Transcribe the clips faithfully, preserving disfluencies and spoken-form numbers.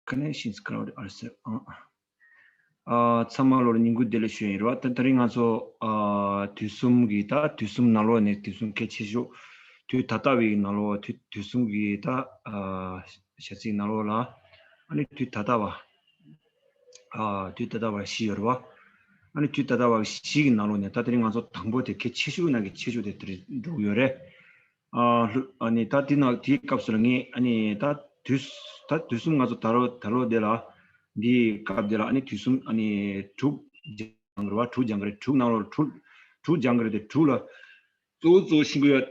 Connections crowd are still on. ཨ། ཚང་མ་ལོར་ཉིན་གུང་བདེ་ལེགས་ཞུ་ཡིན་རོགས། ད་དེ་རིང་ང་ཚོ་ཨ་དུས་གསུམ་གྱི་ད་དུས་གསུམ་ནང་ལོགས་ནས་དུས་གསུམ་གལ་ཆེ་ཤོས་དུས་ད་ལྟ་བའི་ནང་ལོགས་དུས་དུས་གསུམ་གྱི་ད་ཨ་བྱ་ཚིག་ནང་ལོགས་ལ་ཨ་ནི་དུས་ད་ལྟ་བ་ཨ་དུས་ད་ལྟ་བ་བཞི་ཡོད་རེད་བ། ཨ་ནི་དུས་ད་ལྟ་བ་བཞི་གི་ནང་ལོགས་ནས་ད་དེ་རིང་ང་ཚོ་དང་པོ་དེ་གལ་ཆེ་ཤོས་ནང་གི་ཆེ་ཤོས་དེ་དེ་རེད་འགྲོ་གི་ཡོད་རེད། ཨ་ལྷོ་ཨ་ནི་ད་དེ་ནང་དེའི་སྐབས་སུ་ལ་ངས་ཨ་ནི་ད་དུས་ད་དུས་གསུམ་ང་ཚོ་ད་ལོ་ད་ལོ་དེ་ལ་འདིའི་སྐབས་དེ་ལ་ཨ་ནི་དུས་གསུམ་ཨ་ནི་དྲུག་སྦྱང་གི་རེད་བ། དྲུག་སྦྱང་གི་རེད། དྲུག་ནང་ལོགས་དྲུག་དྲུག་སྦྱང་གི་རེད་དེ། དྲུག་ལ་གཙོ་བོ་གཙོ་བོ་ཤེས་ཀྱི་ཡོད།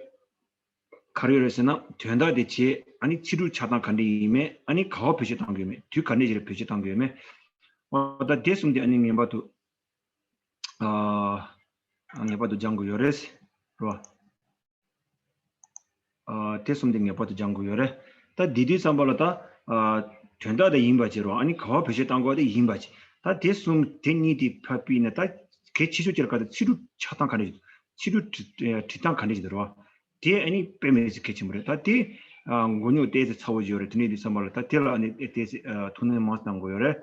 ག་རེ་ཡོད་རེད་ཟེར་ན། དོན་དག་དེ་བྱས་ཨ་ནི་ཚིག་འབྲུ་ཆགས་སྟངས་ག་འདྲ་ཡིན་མིན། ཨ་ནི་ག་པར་བེད་སྤྱོད་གཏང་གི་ཡོད་མེད། དུས་ག་འདྲ་ཞིག་ལ་བེད་སྤྱོད་གཏང་གི་ཡོད་མེད། འོ་ད་དེ་གསུམ་དེ་ཨ་ནི་ངེས་པར་དུ་ཨ་ངེས་པར་དུ་སྦྱང་དགོས་ཡོད་རེད། རེད་བ། ཨ་དེ་གསུམ་དེ་ངེས་པར་དུ་སྦྱང་དགོས་ཡོད་རེད། ད་དེ་དུས་ཙམ་པ་ལ་ད་ཨ་དོན་དག་དེ་ཡིན་པ་བྱས་རོགས། ཨ་ནི་ག་པར་བེད་སྤྱོད་གཏང་དགོས་དེ་ཡིན་པ་བྱས། ད་དེ་གསུམ་དེ་གཉིས་དེ་ཕར་ཕུད་ནས་ད་གལ་ཆེ་ཤོས་ཅིག་ལ་ག་ད་ཚིག་འབྲུ་ཆགས་སྟངས་ག་འདྲ་ཞིག་ཚིག་འབྲུ་བྲི་བྲི་སྟངས་ག་འདྲ་ཞིག་འདུག་རེད་བ། དེ་ཨ་ནི་དཔེ་མི་སྲིད་གལ་ཆེན་པོ་རེད། ད་དེ་ཨ་མགོ་རྙོག་ཏོག་ཙམ་ཚ་བོ་ཡོད་རེད། དེ་འདྲ་ཡིན་དུས་ཙམ་པ་ལ་ད་དེ་ལ་ཨ་ནི་ཏོག་ཙམ་ཨ་ཐུགས་སྣང་མང་ཙམ་གཏང་དགོས་ཡོད་རེད།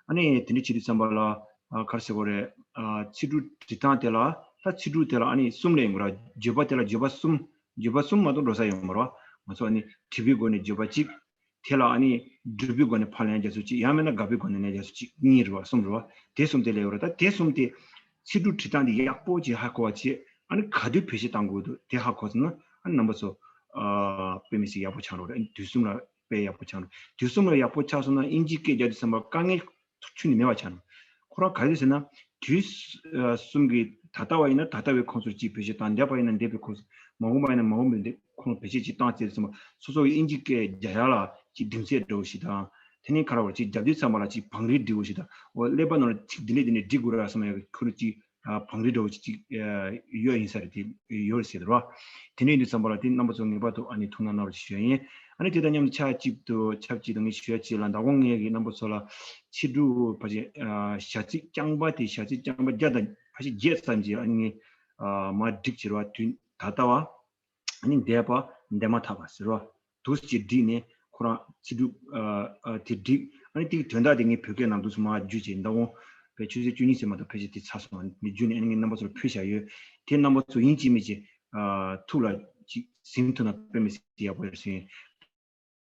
ཨ་ནི་དེ་འདྲ་བྱེད་དུས་ཙམ་པ་ལ་ཨ་ག་རེ་ཟེར་དགོས་རེད། ཨ་ཚིག་འབྲུ་བྲི་སྟངས་དེ་ལ་ད་ཚིག་འབྲུ་དེ་ལ་ཨ་ནི་གསུམ་ལས་ཡོང་གི་རེད། བརྗོད་པ་དེ་ལ་བརྗོད་པ་གསུམ། བརྗོད་པ་གསུམ་མ་གཏོགས་འགྲོ་ས་ཡོད་མ་རེད་བ། ང་ཚོ་ཨ་ནི་བྲིས་པའི་སྒོ་ནས་བརྗོད་པ་གཅིག་དེ་ལ་ཨ་ནི་སྒྲུབ་པའི་སྒོ་ནས་ཕར་ལེན་རྒྱ་མཚོ་གཅིག་ཡང་མིན་ན་དགག་པའི་སྒོ་ནས་ལེན་རྒྱ་མཚོ་གཅིག་གཉིས་རེད་བ། གསུམ་རེད་བ། དེ་གསུམ་དེ་ལས་ཡོད་རེད། ད་དེ་གསུམ་དེ་ཚིག་འབྲུ་བྲི་སྟངས་དེ་ཡག་པོ་ཅིག་ཧ་གོ་བ་བྱས། ཨ་ནི་ག་དུས་བེད་སྤྱོད་གཏང་དགོས་འདུག་དེ་ཧ་གོ་སོང་ན། ཨ་ནི་རྣམ་པ་ཚོ་ཨ་དཔེ་མི་སྲིད་ཡག་པོ་ཆགས་འགྲོ་རེད། ཨ་ནི་དུས་གསུམ་ལ་དཔེ་ཡག་པོ་ཆགས་འགྲོ། དུས་གསུམ་ལ་ཡག་པོ་ཆགས་སོང་ན་དབྱིན་ཇིའི་སྐད་རྒྱག་དུས་ཙམ་པ་དཀའ་ངལ་ཁྱོན་ནས་མེད་པ་ཆགས་འགྲོ། ཁོ་རང་ག་རེ་ཟེར་ན། དུས་ཨ་གསུམ་གྱི་ད་ལྟ་བ་ཡིན་ན་ད་ལྟ་བའི་ཁོངས་སུ་གཅིག་བེད་སྤྱོད་བཏང་། འདས་པ་ཡིན་ན་འདས་པའི་ཁོངས་སུ། མ་འོངས་པ་ཡིན་ན་མ་འོངས་པའི་འདི་ཁོངས་བེད་སྤྱོད་ཅིག་བཏང་བྱས་ཙམ་པ་སོ་སོ་ཡི་དབྱིན་ཇི་སྐད་རྒྱག་ཡ་ལ་ཅིག་གདེང་ཚོད་འདྲ་བོ་ཞིག་དང་། དེ་ནས་ག་རེ་བར་ཅིག་རྒྱབ་དུས་ཙམ་པ་ལ་ཅིག་བང་རིམ་འགྲིག་པོ་ཞིག་དང་། འོ་ཀླད་པ་ནང་ལ་ཅིག་འདི་ནས་འདི་ནས་འགྲིག་དགོས་ར་བསམ་ཡ་གི་ཁོ་རང་ཅིག་ཨ་བང་རིམ་འདྲ་བོ་ཅིག་ཅིག་ཨ་ཡོད་ཡིན་ས་རེད། དེ་ཡོད་ཟེར་རོ། དེ་འདྲ་ཡིན་དུས་ཙམ་པ་ལ་དེ་རྣམ་པ་ཚོ་ངེས་པར་དུ་ཨ་ནི་ཐུགས་སྣང་གནང་རོགས་ཞུ་ཡ་ཡིན། ཨ་ནི་དེ་དང་མཉམ་དུ་ཆབས་ཅིག་ཏུ་ཆབས་ཅིག་ཏུ་ངས་ཞུ་ཡ་ཅིག་ལ། མདང་དགོང་ངས་ཀྱི་རྣམ་པ་ཚོ་ལ་ཚིག་འབྲུ་ཕལ་ཆེར་ཨ་བྱ་ཚིག་རྐྱང་པ་དེ་བྱ་ཚིག་རྐྱང་པ་བརྒྱ་དང་ཕལ་ཆེར་བརྒྱད་ཙམ་ཅིག་ཨ་ནི་ངས་ཨ་མར་བསྒྲིགས་བྱས་རོ། དུས་ད་ལྟ་བ། ཨ་ནི་འདས་པ། འདས་མ་ཐག་པ་ཟེར་རོ། འདུག་སེ་བསྒྲིགས་ནས་ཁོ་རང་ཚིག་འབྲུ་ཨ་ཨ་དེ་བསྒྲིགས། ཨ་ནི་དེའི་དོན་དག་དེ་ངས་བོད་སྐད་ནང་འདུག་སེ་མར་བསྒྱུར་བྱས། མདང་དགོང་བའི་ཆུ་ཚོད་བཅུ་གཉིས་ཙམ་མ་གཏོགས་ཕལ་ཆེར་དེ་ཚར་སོང་། ཨ་ནི་བསྒྱུར་ནས་ཨ་ནི་ངས་རྣམ་པ་ཚོར་ཕུལ་བཞག་ཡོད། དེ་རྣམ་པ་ཚོ་ཡིན་གཅིག་མིན་གཅིག་ཨ་ཐུགས་ལ་ཅིག་ཟིན་ཐུབ་ན་དཔེ་མི་སྲིད་ཡག་པོ་ཡོད་ཟེར།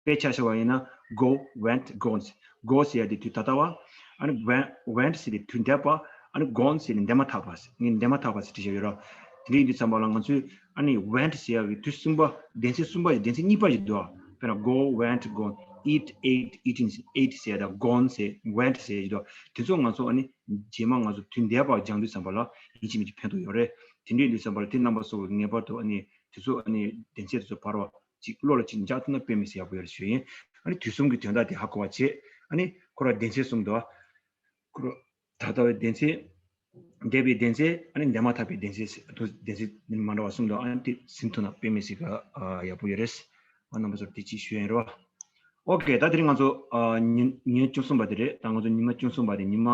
དཔེ་ཆ་བཞག་པ་ཡིན་ན། go, went, gone། go ཟེར་ཡ་དེ་དུས་ད་ལྟ་བ། ཨ་ནི་went, went ཟེར་དེ་དུས་འདས་པ། ཨ་ནི་gone ཟེར་དེ་འདས་མ་ཐག་པ་ཟེར། ངས་འདས་མ་ཐག་པ་ཟེར་བྲིས་བཞག་ཡོད་ར། དེ་འདྲ་ཡིན་དུས་ཙམ་པ་ལ་ང་ཚོས་ཨ་ནི་went ཟེར་ཡ་གི་དུས་གསུམ་པ་གདན་ཚིགས་གསུམ་པ་ཡི་གདན་ཚིགས་གཉིས་པ་ཞིག་འདུག་ཨ། དཔེར་ན་go, went, gone, eat, ate, eaten། ate ཟེར་ཡ་དང་gone ཟེར། went ཟེར་ཡ་ཞིག་འདུག་དེ་ཚོ་ང་ཚོ་ཨ་ནི་རྗེས་མ་ང་ཚོ་དུས་འདས་པ་སྦྱང་དུས་ཙམ་པ་ལ་ཡིན་གཅིག་མིན་གཅིག་ཕན་ཐོགས་ཡོད་རེད། དེ་འདྲ་ཡིན་དུས་ཙམ་པ་ལ་དེ་རྣམ་པ་ཚོ་ངེས་པར་དུ་ཨ་ནི་དེ་ཚོ་ཨ་ནི་གདན་ཚིགས་དེ་ཚོ་བར་བ་ཅིག་བློ་ལ་ཅིག་འཇགས་ཐུབ་ན་དཔེ་མི་སྲིད་ཡག་པོ་ཡོད་རེད་ཞུ་ཡིན། ཨ་ནི་དུས་གསུམ་གྱི་དོན་དག་དེ་ཧ་གོ་བ་བྱེད། ཨ་ནི་ཁོ་ར་གདན་ཚིགས་གསུམ་འདུག་ཁོ་ར་ད་ལྟ་བའི་གདན་ཚིགས། འདས་པའི་གདན་ཚིགས། ཨ་ནི་འདས་མ་ཐག་པའི་གདན་ཚིགས། དུ་གདན་ཚིགས་མ་འདྲ་བ་གསུམ་འདུག་ཨ་ནི་དེ་ཟིན་ཐུབ་ན་དཔེ་མི་སྲིད་ཀ་ཨ་ཡག་པོ་ཡོད་རེད། ཨ་རྣམ་པ་ཚོར་དེ་ཅིག་ཞུ་ཡིན་རོ། ཨོ་ཀེ། ད་དེ་རིང་ང་ཚོ་ཨ་ཉིན་ཉིན་བཅུ་གསུམ་པ་དེ་རེད། ད་ང་ཚོ་ཉི་མ་བཅུ་གསུམ་པ་དེ་ཉི་མ་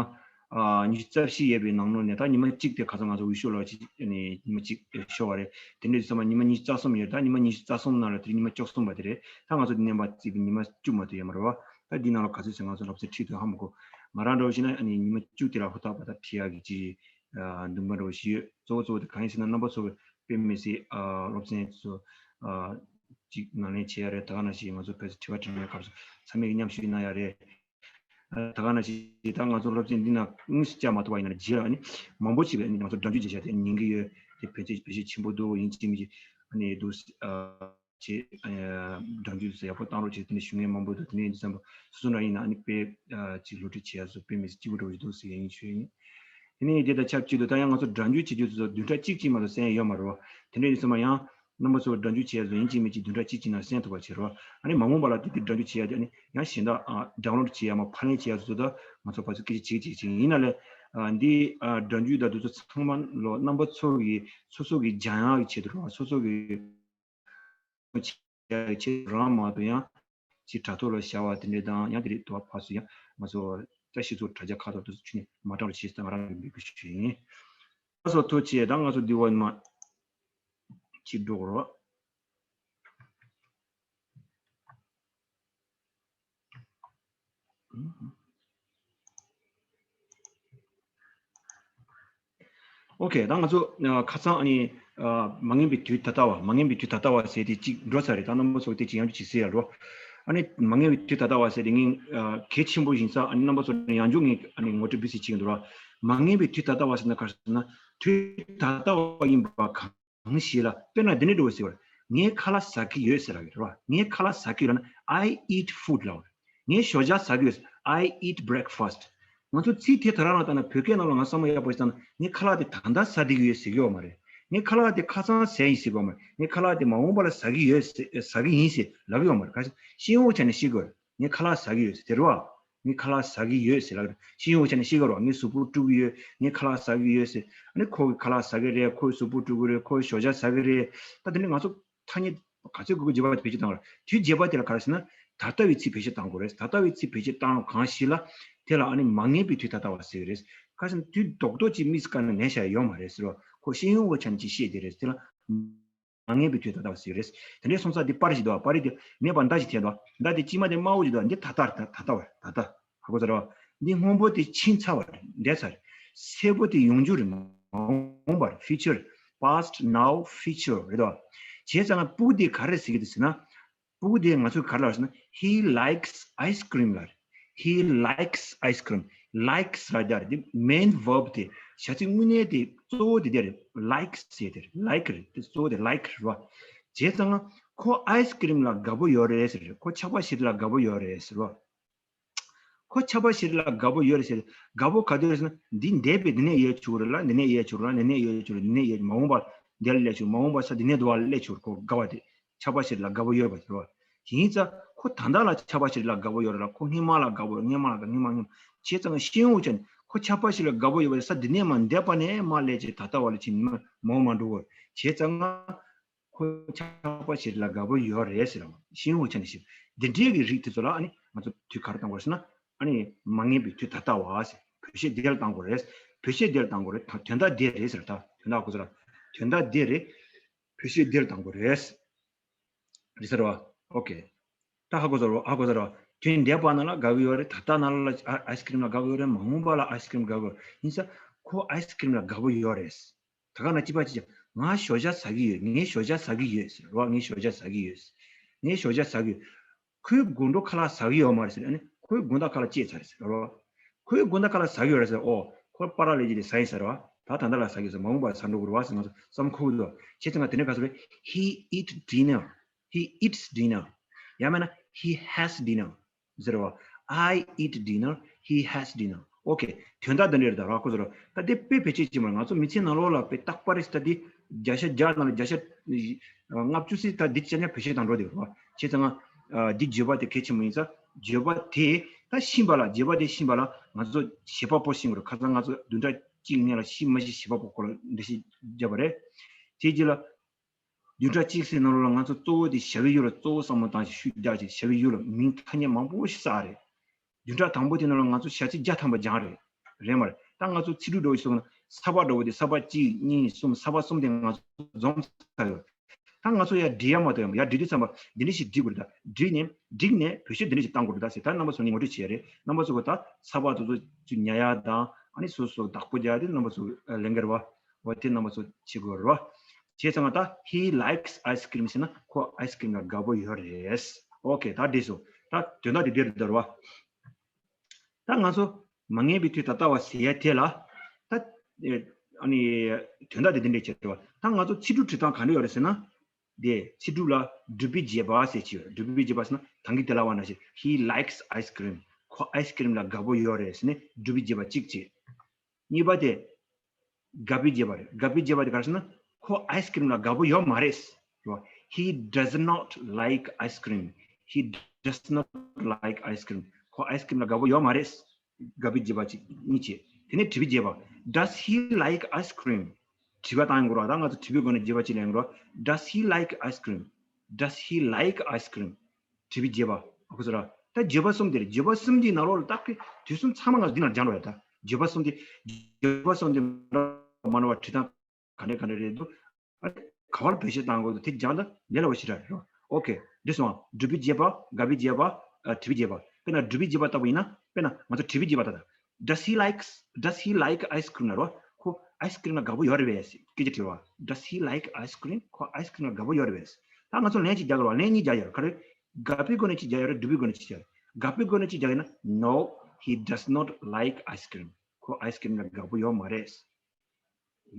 ཨ་ཉི་ཤུ་རྩ་བཞི་ཡོད་པའི་ནང་ལོགས་ནས་ད་ཉི་མ་གཅིག་དེ་ཁ་སང་ང་ཚོ་འོས་ཤོག་ལ་ཅིག་ནས་ཉི་མ་གཅིག་ཤོར་བ་རེད། དེ་འདྲ་ཡིན་དུས་ཙམ་པ་ཉི་མ་ཉི་ཤུ་རྩ་གསུམ་ཡོད། ད་ཉི་མ་ཉི་ཤུ་རྩ་གསུམ་ནང་ལ་དེ་རིང་ཉི་མ་བཅུ་གསུམ་པ་དེ་རེད། ད་ང་ཚོ་འདི་ནས་མར་བརྩིས་པའི་ཉི་མ་བཅུ་མ་གཏོགས་ཡོད་མ་རེད་བ། ད་འདི་ནང་ལ་ག་ཚོད་ཟེར་ང་ཚོ་སློབ་ཚན་ཁྲིད་ཐུབ་ཧ་མ་གོ། ང་རང་འདྲ་བོ་ཞིག་ན་ཨ་ནི་ཉི་མ་བཅུ་དེ་ལ་ཧུར་ཐག་པ་ད་ཁྲིད་ཡག་གི་ཅིག་ཨ་འདུན་པ་འདྲ་བོ་ཞིག་ཡོད། གཙོ་བོ་གཙོ་བོ་དེ་གང་ཡིན་ཟེར་ན། རྣམ་པ་ཚོ་གི་དཔེ་མི་སྲིད་ཨ་སློབ་ཚན་ཚོ་ཨ་ཅིག་ནང་ལེན་བྱེད་ཡ་རེད། ད་ག་ནང་བཞིན་ང་ཚོ་ཕལ་ཆེར་དྲི་བ་དྲི་བའི་སྐབས་སུ་ཚང་མས་མཉམ་ཞུགས་གནང་ཡ་རེད། ཨ་ད་ག་ནང་བཞིན་ད་ང་ཚོ་སློབ་ཚན་འདི་ནང་དངོས་སུ་བཅར་མ་ཐུབ་པ་ཡིན་ན་རྗེས་ལ་ཨ་ནི་མང་པོ་ཞིག་ཨ་ནི་ང་ཚོ་སྒྲ་འཇུག་བྱེད་བྱ་དེ་ཉན་གི་ཡོད། དེ་བེད་སྤྱོད་བེད་སྤྱོད་ཆེན་པོ་འདུག་ཡིན་གཅིག་མིན་གཅིག་ཨ་ནི་འདུག་ཨ། བྱེད། ཨ་སྒྲ་འཇུག་ཡག་པོ་བཏང་རོགས་བྱེད། དེ་ནས་ཞུ་མཁན་མང་པོ་འདུག་དེ་ནས་ཡིན་དུས་ཙམ་པ་སོ་སོ་འདྲ་ཡིན་ན་ཨ་ནི་དཔེ་ཨ་ཅིག་སློབ་ཁྲིད་བྱེད་ཡ་སོ་དཔེ་མི་སྲིད་སྐྱིད་པོ་འདྲ་བོ་ཞིག་འདུག་ཟེར་ཡ་ཡིན་ཞུ་ཡ་ཡིན། དེ་ནས་དེ་དང་ཆབས་ཅིག་ཏུ་ད་ཡང་ང་ཚོ་སྒྲ་འཇུག་བྱེད་རྒྱུ་དེ་ཚོ་བདུན་ཕྲག་གཅིག་གཅིག་མ་གཏོགས་གསན་ཡ་ཡོད་མ་རེད་བ། དེ་འདྲ་ཡིན་དུས་ཙམ་པ་ཡང་རྣམ་པ་ཚོ་སྒྲ་འཇུག་བྱེད་ཡ་ཚོ་ཡིན་གཅིག་མིན་གཅིག་བདུན་ཕྲག་གཅིག་གཅིག་ནང་གསན་ཐུབ་པ་བྱེད་རོགས། ཨ་ནི་མ་འོངས་པ་ལ་དེ་དེ་སྒྲ་འཇུག་བྱེད་ཡ་དེ་ཨ་ནི་ཡང་གཞན་དག་ཨ་ཌའོན་ལོཌ་བྱེད་ཡ་མ་ཕབ་ལེན་བྱེད་ཡ་ཚོ་ད་ང་ཚོ་ཕར་ཚུར་སྐད་ཆ་བྱེད་བྱེད་བྱེད་ཡིན་ན་ལས་ཨ་འདི་ཨ་སྒྲ་འཇུག་དང་དེ་ཚོ་ཚང་མ་ལོ་རྣམ་པ་ཚོ་གི་སོ་སོ་གི་སྦྱང་ཡག་གི་ཆེད་དུ་རོགས། སོ་སོ་གི་ཆེད་རང་མ་གཏོགས་ཡང་ཅིག་དྲ་ཐོག་ལ་བཞག་པ་དེ་འདྲ་དང་ཡང་དེ་རིགས་དུ་བ་ཕར་ཚུར་ཡང་ང་ཚོ་བཀྲ་ཤིས་ཚོ་དྲ་རྒྱ་ཁག་ཐོག་ཏུ་ཚུར་ནས་མ་དྲངས་རོགས་བྱེད་ཟེར་ང་རང་གི་འབོད་སྐུལ་ཞུ་ཡིན། ང་ཚོ་ཐུགས་རྗེ་ཆེ། ད་ང་ཚོ་འདི་བ་ཉི་མ་གཅིག་འགྲོ་དགོས་རེད། ཨོ་ཁེ། ད་ང་ཚོ་ཨ་ཁ་སང་ཨ་ནི་ཨ་མ་ངེས་པའི་དུས་ད་ལྟ་བ། མ་ངེས་པའི་དུས་ད་ལྟ་བ་ཟེར་དེ་གཅིག་འགྲོ་ཚར་རེད། ད་རྣམ་པ་ཚོ་དེ་གཅིག་ཡང་ཅིག་གཟིགས་ཡ་རོ། ཨ་ནི་མ་ངེས་པའི་དུས་ད་ལྟ་བ་ཟེར་དེ་ངས་ཨ་གལ་ཆེན་པོ་ཡིན་ས། ཨ་ནི་རྣམ་པ་ཚོ་ཡང་ཅུང་ངས་ཨ་ནི་ངོ་སྤྲོད་བི་སི་བྱེད་ཀྱི་འདུག་ར། མ་ངེས་པའི་དུས་ད་ལྟ་བ་ཟེར་ན་ག་རེ་ཟེར་ན། དུས་ད་ལྟ་བ་ཡིན་པ་གང་གང་ཞིག་ལ། དཔེར་ན་འདི་ནས་འགྲོ་བ་ཟེར་བར། ངས་ཁ་ལག་ཟ་གི་ཡོད་ཟེར་ལབ་ཡོད་རེད་བ། ངས་ཁ་ལག་ཟ་གི་ཡོད་ལབ་ན། I eat food ལབ་རེད། ངས་ཞོགས་ཇ་ཟ་གི་ཡོད། I eat breakfast. ང་ཚོ་ཚིག་དེ་དེ་རང་ལ་བལྟས་ན། བོད་སྐད་ནང་ལ་ང་བསམ་བློ་ཡག་པོ་ཞིག་བཏང་ན། ངས་ཁ་ལག་དེ་ད་ལྟ་ཟ་བསྡད་ཀྱི་ཡོད་ཟེར་གྱི་ཡོད་མ་རེད། ངས་ཁ་ལག་དེ་ཁ་སང་ཟས་ཡིན་ཟེར་གྱི་ཡོད་མ་རེད། ངས་ཁ་ལག་དེ་མ་འོངས་པ་ལ་ཟ་གི་ཡོད་ཟེར། ཟ་གི་ཡིན་ཟེར་ལབ་ཀྱི་ཡོད་མ་རེད། ག་ཤེས་ཡོན་ཆ་ནས་ཤེས་དགོས་རེད། ངས་ཁ་ལག་ཟ་གི་ཡོད་ཟེར་དེ་རེད་བ། ངས་ཁ་ལག་ཟ་གི་ཡོད་ཟེར་ལབ། ཤེས་ཡོན་ཆ་ནས་ཤེས་དགོས་རེད་བ། ངས་གཟུགས་པོ་བཀྲུ་གི་ཡོད། ངས་ཁ་ལག་ཟ་གི་ཡོད་ཟེར། ཨ་ནི་ཁོ་གིས་ཁ་ལག་ཟ་གི་རེད། ཁོས་གཟུགས་པོ་བཀྲུ་གི་རེད། ཁོས་ཞོགས་ཇ་ཟ་གི་རེད། ད་དེ་ནི་ང་ཚོ་ཐ་སྙད་ག་ཚོད་དགོས་དགོས་བརྗོད་པ་དེ་བེད་སྤྱོད་བཏང་བ་རེད། དུས་བརྗོད་པ་དེ་ལ་ག་རེ་ཟེར་ན། ད་ལྟ་བའི་ཚིག་བེད་སྤྱོད་བཏང་དགོས་རེད། ད་ལྟ་བའི་ཚིག་བེད་སྤྱོད་བཏང་གང་ཞིག་ལ། དེ་ལ་ཨ་ནི་མ་ངེས་པའི་དུས་ད་ལྟ་བ་ཟེར་གི་རེད། ག་རེ་ཟེར་ན། དུས་རྡོག་རྡོག་ཅིག་དམིགས་སུ་བཀར་ནས་ལེན་བྱ་ཡ་ཡོད་མ་རེད་ཟེར་བ། ཁོ་ཤེས་ཡོན་ཆ་ནས་ཅིག་བཤད་བསྡད་རེད། དེ་ལ་མ་ངེས་པའི་དུས་ད་ལྟ་བ་ཟེར་གི་རེད། དེ་འདྲའི་སོང་ཙང་འདི་པར་ཞིག་འདུག་བ། པར་རིས་དེ་མེད་པར་མདའ་ཞིག་འཐེན་འདུག་བ། མདའ་དེ་དཀྱིལ་མ་དེ་དམར་པོ་ཞིག་འདུག་བ། འདི་ད་ལྟ་རེད། ད་ད་ལྟ་བ་རེད། ད་ལྟ། ཧ་གོ་ཚར་བ། འདི་སྔོན་པོ་དེ་ཕྱིན་ཚར་བ་རེད། འདས་ཚར་རེད། སེར་པོ་དེ་ཡོང་རྒྱུ་རེད། མ་འོངས་པ་རེད། ཕིའུ་ཅར། Past, now, future རེད་དོ། བྱས་ཙང་ང་སྤུ་གུ་དེ་ག་རེ་ཟེར་གི་འདུག་ཟེར་ན། སྤུ་གུ་དེ་ང་ཚོས་ག་རེ་ལབ་ཟེར་ན། He likes ice cream ལབ་རེད། He likes ice cream. Likes ལབ་དེ་རེད། དེ་main verb དེ། བྱ་ཚིག་དངོས་གནས་དེ་གཙོ་བོ་དེ་དེ་རེད། Likes ཟེར་དེ་རེད། Like རེད། དེ་གཙོ་བོ་དེ་like རེད་བ། བྱས་ཙང་ང་ཁོ་ice cream ལ་དགའ་པོ་ཡོད་རེད་ཟེར། ཁོ་ཆབ་ཆ་ཞིག་ལ་དགའ་པོ་ཡོད་རེད་ཟེར་བ། ཁོ་ཆབ་ཆ་ཞིག་ལ་དགའ་པོ་ཡོད་རེད་ཟེར། དགའ་པོ་ག་དུས་རེད་ཟེར་ན། འདི་འདས་པའི་འདི་ནས་ཡལ་ཆོག་རེད་ལ། འདི་ནས་ཡལ་ཆོག་རེད་ལ། འདི་ནས་ཡལ་ཆོག་རེད། འདི་ནས་ཡལ། མ་འོངས་པ་འདི་ལ་སླེབས་ཆོག་མ་འོངས་པ་ས་འདི་ནས་འདི་བ་ལ་སླེབས་ཆོག་ཁོ་དགའ་བ་དེ། ཆབ་ཆ་ཞིག་ལ་དགའ་པོ་ཡོད་པ་དེ་རེད་བ། ཡིན་ཙང་ཁོ་ད་ལྟ་ལ་ཆབ་ཆ་ཞིག་ལ་དགའ་པོ་ཡོད་རེད་ལ། ཁོ་སྔོན་མ་ལ་དགའ་པོ། སྔོན་མ་ལ་དགའ། སྔོན་མ་སྔོན་མ། བྱས་ཙང་ཤེས་ཡོན་ཅན་ཁོ་ཆབ་ཆ་ཞིག་ལ་དགའ་པོ་ཡོད་པ་དེ་ས་འདི་ནས་མར། འདས་པ་ནས་མར་སླེབས་བྱས་ད་ལྟ་བ་ལ་ཕྱིན། མ་འོངས་མ་འགྲོ་བར། བྱས་ཙང་ང་ཁོ་ཆབ་ཆ་ཞིག་ལ་དགའ་པོ་ཡོད་རེད་ཟེར་བ། ཤེས་ཡོན་ཆ་ནས་ཤེས། འདི་འདྲའི་གི་རིགས་དེ་ཚོ་ལ་ཨ་ནི་ང་ཚོ་དུས་ག་རེ་བཏང་དགོས་ཟེར་ན། ཨ་ནི་མ་ངེས་པའི་དུས་ད་ལྟ་བ་ཟེར། བོད་གཞས་འདི་ལ་བཏང་དགོས་རེད། བོད་གཞས་འདི་ལ་བཏང་དགོས་རེད། ད་དོན་དག་འདི་རེད་ཟེར། ད་དོན་དག་གོ་ཚོད་ལ། དོན་དག་འདི་རེད། བོད་གཞས་འདི་ལ་བཏང་དགོས་རེད། རེད་ཟེར་བ། ཨོ་ཁེ། ད་ཧ་གོ་ཚར་བ། ཧ་གོ་ཚར་བ། དུས་འདས་པ་ནང་ལ་དགའ་གི་ཡོད་རེད། ད་ལྟ་ནང་ལ་ཨ་ཨའི་སི་ཀི་རིམ་ལ་དགའ་གི་ཡོད་རེད། མ་འོངས་པ་ལ་ཨའི་སི་ཀི་རིམ་དགའ་གི་ཡོད་རེད། ཡིན་ཙང་ཁོ་ཨའི་སི་ཀི་རིམ་ལ་དགའ་པོ་ཡོད་རེད། ད་ག་ན་གཅིག་པ་གཅིག་ང་ཞོགས་ཇ་ཟ་གི་ཡོད། ངས་ཞོགས་ཇ་ཟ་གི་ཡོད་ཟེར་བ། ངས་ཞོགས་ཇ་ཟ་གི་ཡོད། ངས་ཞོགས་ཇ་ཟ་གི་ཡོད། ཁོས་དགོང་དྲོ་ཁ་ལག་ཟ་གི་ཡོད་མ་རེད་ཟེར། ཨ་ནི་ཁོས་དགོང་དག་ཁ་ལག་བཅད་ཚར་རེད་ཟེར་རོ། ཁོས་དགོང་དག་ཁ་ལག་ཟ་གི་ཡོད་རེད་ཟེར། ཨོ། ཁོ་པཱ་ལགས་ལས་ཀྱི་དེ་ཟ་ཡིན་ཟེར་རོ། ད་ད་ལྟ་ལ་ཟ་གི་ཡོད་ཟེར། མ་འོངས་པར་ཟ་འགྲོ་གི་རེད་བ་ཟེར། ང་ཚོ་བསམ་ཁུག་འདུག་བྱས་ཙང་ང་དེ་ནས་ག་ཚོད་རེད། He eat dinner. He eats dinner. ཡང་མིན་ན། He has dinner. ཟེར་བ། I eat dinner. He has dinner. ཨོ་ཁེ། དོན་དག་འདི་འདྲ་རེད། ད་ར་ཁོ་ཚོ་ར། ད་དེ་དཔེ་བེད་སྤྱོད་བྱེད་མ་རེད། ང་ཚོ་མི་ཚེ་ནང་ལོགས་ལ་དཔེ་རྟག་པར་རེ་ད་དེ་བརྒྱ་ཆ་བརྒྱ་ནང་ལ་བརྒྱ་ཆ་ལྔ་བཅུ་ཙམ་ད་འདི་ཅ་ཉ་བེད་སྤྱོད་བཏང་འགྲོ་དེ་རེད་བ། བྱས་ཙང་ང་འདི་བརྗོད་པ་དེ་གལ་ཆེན་པོ་ཡིན་ཙང་། བརྗོད་པ་དེ་ད་ཤེས་པ་ལ། བརྗོད་པ་དེ་ཤེས་པ་ལ་ང་ཚོ་བྱེད་པ་པོ་ཤེས་དགོས་རེད། ཁ་སང་ང་ཚོ་བདུན་ཕྲག་གཅིག་སྔོན་ལ་ཤེས་མ་ཤེས་བྱེད་པ་པོ་སྐོར་ལ་འགྲེལ་བཤད་བརྒྱབ་པ་རེད། དེ་རྗེས་ལ། བདུན་ཕྲག་གཅིག་ཙམ་ནང་ལོགས་ལ་ང་ཚོ་གཙོ་བོ་དེ་བྱ་བའི་ཡུལ་ལ་གཙོ་བོ་བསམ་བློ་བཏང་ཞིང་ཤུགས་རྒྱག་ཅིང་བྱ་བའི་ཡུལ་ལ་མིང་ཐ་སྙད་མང་པོ་ཞིག་བསགས་རེད། བདུན་ཕྲག་དང་པོ་དེ་ནང་ལ་ང་ཚོ་བྱ་ཚིག་བརྒྱ་ཐམ་པ་སྦྱངས་རེད། རེད་མ་རེད། ད་ང་ཚོ་ཚིག་འབྲུ་འདྲ་བོ་ཞིག་སོང་ན་ས་པ་འདྲ་བོ་དེ་ས་པ་གཅིག་གཉིས་གསུམ་ས་པ་གསུམ་དེ་ང་ཚོ་འཛོམས་ཚར་ཡོད། ད་ང་ཚོ་ཡར་བྲིས་ཡ་མ་གཏོགས་ཡ་མ་ཡར་བྲིས་དུས་ཙམ་པ་འདི་འདྲ་ཞིག་བྲིས་དགོས་རེད། ད་བྲིས་ནས་བསྒྲིགས་ནས་བེད་སྤྱོད་འདི་འདྲ་ཞིག་བཏང་དགོས་རེད། ད་ཟེར། ད་རྣམ་པ་ཚོ་ངས་ངོ་སྤྲོད་བྱས་རེད། རྣམ་པ་ཚོ་གི་ད་ས་པ་དེ་ཚོ་ཅིག་ཉར་ཡ་དང་ཨ་ནི་སོ་སོ་བདག་པོ་རྒྱག་ཡ་དེ་རྣམ་པ་ཚོ་ལས་འགན་རེད་བ། འོ་དེ་རྣམ་པ་ཚོ་བྱེད་དགོས་རེད་བ། བྱས་ཙང་ད་He likes ice cream ཟེར་ན་ཁོ་ཨའི་སི་ཀི་རིམ་ལ་དགའ་པོ་ཡོད་རེད། ཨོ་ཁེ། ད་འགྲིག་སོང་། ད་དོན་དག་དེ་འདིར་འདོར་བ། ད་ང་ཚོ་མ་ངེས་པའི་དུས་ད་ལྟ་བ་ཟེར་ཡ་དེ་ལ། ད་ཨ་ནི་དོན་དག་དེ་འདི་འདྲས་བྱེད་རེད་བ། ད་ང་ཚོ་ཚིག་འབྲུ་བྲིས་སྟངས་ག་འདྲ་ཡོད་རེད་ཟེར་ན། དེ་ཚིག་འབྲུ་ལ་སྒྲུབ་པའི་རྗེས་དཔག་ཟེར་གྱི་ཡོད། སྒྲུབ་པའི་རྗེས་དཔག་ཟེར་ན་ད་གིན་དེ་ལ་བ་ན་ཞིག He likes ice cream. ཁོ་ཨའི་སི་ཀི་རིམ་ལ་དགའ་པོ་ཡོད་རེད་ཟེར་ནས་སྒྲུབ་པའི་རྗེས་དཔག་གཅིག་བྱས། གཉིས་པ་དེ་དགག་པའི་རྗེས་དཔག་རེད། དགག་པའི་རྗེས་དཔག་དེ་ག་རེ་ཟེར་ན། ཁོ་ཨའི་སི་ཀི་རིམ་ལ་དགའ་པོ་ཡོད་མ་རེད། རེད་བ། He does not like ice cream. He does not like ice cream. ཁོ་ཨའི་སི་ཀི་རིམ་ལ་དགའ་པོ་ཡོད་མ་རེད། དགག་པའི་རྗེས་དཔག་གཅིག་གཉིས་བྱས། དེ་ནས་དྲི་བའི་རྗེས་དཔག Does he like ice cream? དྲི་བ་བཏང་ཡོང་གི་རེད་བ། ད་ང་ཚོ་དྲི་བའི་སྒོ་ནས་རྗེས་དཔག་གཅིག་ལེན་གྱི་རེད་བ། Does he like ice cream? Does he like ice cream? དྲི་བའི་རྗེས་དཔག་ཨ་ཁུ་ཚོ་ར། ད་བརྗོད་པ་གསུམ་དེ་རེད། བརྗོད་པ་གསུམ་དེའི་ནང་ལོགས་ལ་ད་དཔེ་དུས་གསུམ་ཚང་མ་ང་ཚོ་འདི་ནང་སྦྱངས་རོགས་ཡ། ད་བརྗོད་པ་གསུམ་དེ། བརྗོད་པ་གསུམ་དེ་མ་ནོར་བ་བྲིས་སྟངས་ག་འདྲ་ག་འདྲ་རེད་འདུག་ཨ་ག་བར་བེད་སྤྱོད་བཏང་དགོས་འདུག་དེ་སྦྱངས་ད་ལས་སླ་བོ་ཞེ་དྲག་རེད། ཨོ་ཁེ། འགྲིག་སོང་ཨ། སྒྲུབ་པའི་རྗེས་དཔག་དགག་པའི་རྗེས་དཔག་ཨ་དྲི་བའི་རྗེས་དཔག་དཔེར་ན་སྒྲུབ་པའི་རྗེས་དཔག་ལྟ་བུ་ཡིན་ན། དཔེར་ན་ང་ཚོ་དྲི་བ་བརྗོད་པ་ད་ལྟ། Does he likes, does he like ice cream ལབ་རོ། ཁོ་ice cream ལ་དགའ་པོ་ཡོད་རེད་པས། སྐད་ཆ་དྲི་བ། Does he like ice cream? ཁོ་ice cream ལ་དགའ་པོ་ཡོད་རེད་པས། ད་ང་ཚོ་ལན་གཅིག་རྒྱག་དགོས་རེད་པ། ལན་གཉིས་རྒྱག་ཡོད་རེད། ག་རེ། དགའ་པོའི་སྒོ་ནས་གཅིག་རྒྱག་ཡོད་རེད། སྒྲུབ་པའི་སྒོ་ནས་གཅིག་རྒྱག་ཡོད་རེད། དགའ་པོའི་སྒོ་ནས་གཅིག་རྒྱག་ཡོད་ན། No, he does not like ice cream. ཁོ་ice cream ལ་དགའ་པོ་ཡོད་མ་རེད།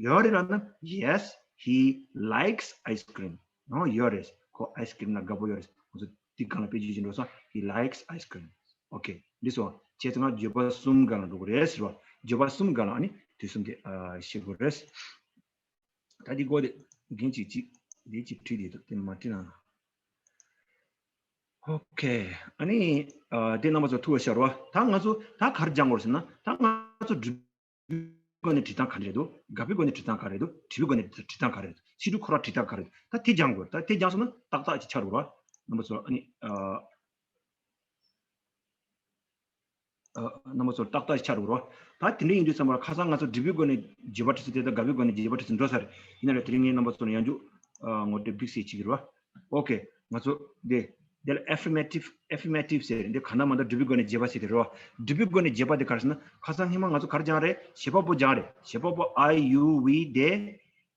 ཡོད་རེད་ལབ་ན། Yes, he likes ice cream. ཨོ་ཡོད་རེད། ཁོ་ice cream ལ་དགའ་པོ་ཡོད་རེད། ང་ཚོ་འདི་སྒང་ལ་དཔེ་བརྗོད་ཀྱི་འགྲོ་སོང་། He likes ice cream. Okay. འདི་སོང་བྱས་ཙང་ང་བརྗོད་པ་གསུམ་སྒང་ལ་འགྲོ་གི་རེད་ཟེར་བ། བརྗོད་པ་གསུམ་སྒང་ལ་ཨ་ནི་དུས་གསུམ་དེ་ཨ་ཤེས་དགོས་རེད། ད་འདི་སྒོ་དེ་རྒན་གཅིག་གཅིག་འདི་གཅིག་བྲིས་དེ་འདུག་དེ་མ་བྲིས་ན། Okay. ཨ་ནི་ཨ་དེ་རྣམ་པ་ཚོ་ཐུགས་ལ་ཤར་བ། ད་ང་ཚོ་ད་ག་རེ་སྦྱང་དགོས་ཟེར་ན། ད་ང་ཚོ་སྒྲུབ་པའི་སྒོ་ནས་བྲི་སྟངས་ག་འདྲ་རེད་འདུག་དགག་པའི་སྒོ་ནས་བྲི་སྟངས་ག་རེད་འདུག་དྲི་བའི་སྒོ་ནས་བྲི་སྟངས་ག་རེད་འདུག་ཕྱིན་དྲུག་ཁོ་རང་བྲི་སྟངས་ག་རེད་འདུག་ད་དེ་སྦྱང་དགོས། ད་དེ་སྦྱངས་སོང་ན་ཏག་ཏག་ཅིག་ཆགས་འགྲོ་ར། རྣམ་པ་ཚོ་ཨ་ནི་ཨ་ཨ་རྣམ་པ་ཚོ་ཏག་ཏག་ཅིག་ཆགས་འགྲོ་ར། ད་དེ་འདྲ་ཡིན་དུས་ཙམ་པར་ཁ་སང་ང་ཚོ་སྒྲུབ་པའི་སྒོ་ནས་བརྗོད་པ་བྲིས་ཚུལ་དེ་དང་དགག་པའི་སྒོ་ནས་བརྗོད་པ་བྲིས་ཚུལ་འགྲོ་ས་རེད། ཡིན་ན་ལས་དེ་རིང་ངས་རྣམ་པ་ཚོ་ལ་ཡང་འཇུག་ཨ་ངོ་སྤྲོད་སྦིག་སེ་བྱེད་ཀྱི་རེད་བ། Okay. ང་ཚོ་འདི་འདི་ལ་affirmative, affirmative ཟེར། འདི་གང་ལྟར་མ་ལྟར་སྒྲུབ་པའི་སྒོ་ནས་བརྗོད་པ་ཟེར་དེ་རེད་བ། སྒྲུབ་པའི་སྒོ་ནས་བརྗོད་པ་དེ་ག་རེ་ཟེར་ན། ཁ་སང་ཧེ་མ་ང་ཚོ་ག་རེ་སྦྱངས་རེད། བྱེད་པ་པོ་སྦྱངས་རེད། བྱེད་པ་པོ། I, you, we, they,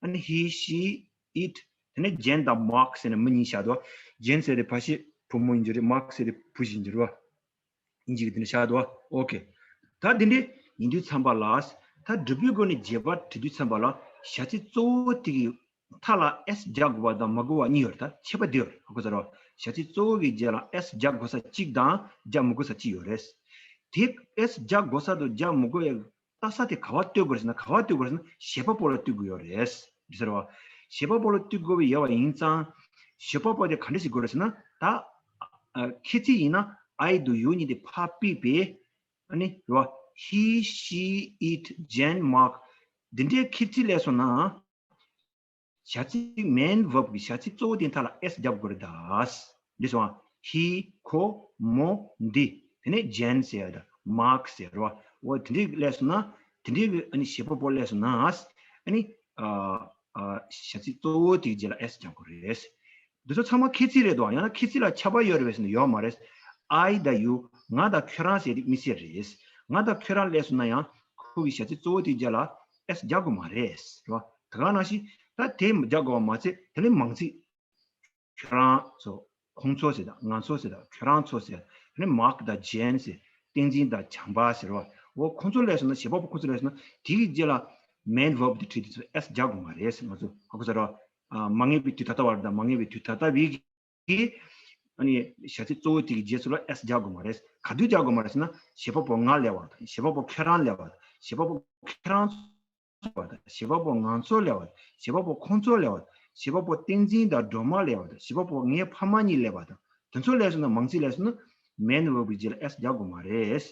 and he, she, it. དེ་ནས་Jane དང་Mark ཟེར་ནས་མི་གཉིས་བཞག་འདུག Jane ཟེར་དེ་ཕ་གཞིས་བུ་མོ་ཡིན་གྱི་རེད། Mark ཟེར་དེ་བུ་གཞི་ཡིན་གྱི་རེད་བ། ཡིན་གཅིག་དེ་འདྲ་བཞག་འདུག Okay. ད་འདི་འདྲ་ཡིན་དུས་ཙམ་པ་ལ། ད་སྒྲུབ་པའི་སྒོ་ནས་བརྗོད་པ་བྲིས་དུས་ཙམ་པ་ལ་བྱ་ཚིག་གཙོ་བོ་དེ་གི་མཐའ་ལ་S རྒྱག་དགོས་པ་དང་མ་དགོས་པ་གཉིས་ཡོད་རེད། ད་ཁྱད་པར་དེ་ཡོད་རེད། ཧ་གོ་ས་རེད་བ། བྱ་ཚིག་གཙོ་བོ་གི་རྗེས་ལ་S རྒྱག་དགོས་ས་གཅིག་དང་རྒྱག་མི་དགོས་ས་གཅིག་ཡོད་རེད། དེ་S རྒྱག་དགོས་ས་དང་རྒྱག་མི་དགོས་པའི་ལྟ་ས་དེ་ག་པར་ལྟོས་དགོས་རེད་ཟེར་ན། ག་པར་ལྟོས་དགོས་རེད་ཟེར་ན་བྱེད་པ་པོ་ལ་ལྟོས་དགོས་ཡོད་རེད། འདི་ཟེར་བ། བྱེད་པ་པོ་ལ་ལྟོས་དགོས་པའི་ཡོད་པ་ཡིན་ཙང་། བྱེད་པ་པོ་དེ་ག་འདྲ་ཞིག་དགོས་རེད་ཟེར་ན། ད་ཨ་ཁྱད་ཚིག་ཡིན་ན་I དང་you གཉིས་དེ་ཕར་ཕུད་པས། ཨ་ནི་རེད་བ། He, she, it, Jane, Mark འདི་འདྲའི་ཁྱད་ཚིག་སླེབས་སོང་ན། བྱ་ཚིག main verb གི་བྱ་ཚིག་གཙོ་བོ་དེ་མཐའ་ལ་S རྒྱག་དགོས་རེད་ད། འདི་སོང་ང་། He ཁོ་མོ་འདི། དེ་ནས་Jane ཟེར་ཡ་ད། Mark ཟེར་རོ། འོ་དེ་འདྲའི་སླེབས་སོང་ན། དེ་འདྲའི་གི་ཨ་ནི་བྱེད་པ་པོ་སླེབས་སོང་ན། ཨ་ནི་ཨ་ཨ་བྱ་ཚིག་གཙོ་བོ་དེའི་རྗེས་ལ་S རྒྱག་དགོས་རེད། འདི་ཚོ་ཚང་མ་ཁྱད་ཚིག་རེད་དོ། ཡང་ན་ཁྱད་ཚིག་ལ་ཁྱད་པར་ཡོད་རེད་པས་ཟེར་ན་ཡོད་མ་རེད། I དང་you ང་དང་ཁྱོད་རང་ཟེར་དེ་དམིགས་བསལ་རེད། ང་དང་ཁྱོད་རང་སླེབས་སོང་ན་ཡང་ཁོ་གི་བྱ་ཚིག་གཙོ་བོ་དེའི་རྗེས་ལ་S རྒྱག་དགོས་མ་རེད། རེད་བ། ད་ག་ནང་བཞིན་ད་དེ་རྒྱག་དགོས་པ་མ་ཚད་དེ་ལས་མང་ཚིག་ཁྱོད་རང་ཚོ། ཁོང་ཚོ་ཟེར་དང་། ང་ཚོ་ཟེར་དང་། ཁྱོད་རང་ཚོ་ཟེར། དེ་ནས་Mark དང་Jane ཟེར། བསྟན་འཛིན་དང་བྱམས་པ་ཟེར་བ། འོ་ཁོང་ཚོ་སླེབས་སོང་ན། བྱེད་པ་པོ་ཁོང་ཚོ་སླེབས་སོང་ན་དེ་གི་རྗེས་ལ་main verb དེ་བྲིས་དུས་ཙམ་S རྒྱག་དགོས་མ་རེད། ང་ཚོ་ཧ་གོ་ས་རེད་བ། ཨ་མ་ངེས་པའི་དུས་ད་ལྟ་བ་དང་མ་ངེས་པའི་དུས་ད་ལྟ་བའི་གི་ཨ་ནི་བྱ་ཚིག་གཙོ་བོ་དེ་གི་རྗེས་སུ་ལ་S རྒྱག་དགོས་མ་རེད། ག་དུས་རྒྱག་དགོས་མ་རེད་ཟེར་ན། བྱེད་པ་པོ་ང་སླེབས་པ་དང་། བྱེད་པ་པོ་ཁྱོད་རང་སླེབས་པ་དང་། བྱེད་པ་པོ་ཁྱོད་རང་ཚོ་སླེབས་པ་དང་། བྱེད་པ་པོ་ང་ཚོ་སླེབས་པ་དང་། བྱེད་པ་པོ་ཁོང་ཚོ་སླེབས་པ་དང་། བྱེད་པ་པོ་བསྟན་འཛིན་དང་སྒྲོལ་མ་སླེབས་པ་དང་། བྱེད་པ་པོ་ངའི་ཕ་མ་གཉིས་སླེབས་པ་དང་། དེ་ཚོ་སླེབས་སོང་ན། མང་ཚིག་སླེབས་སོང་ན་main verb གི་རྗེས་ལ་S རྒྱག་དགོས་མ་རེད།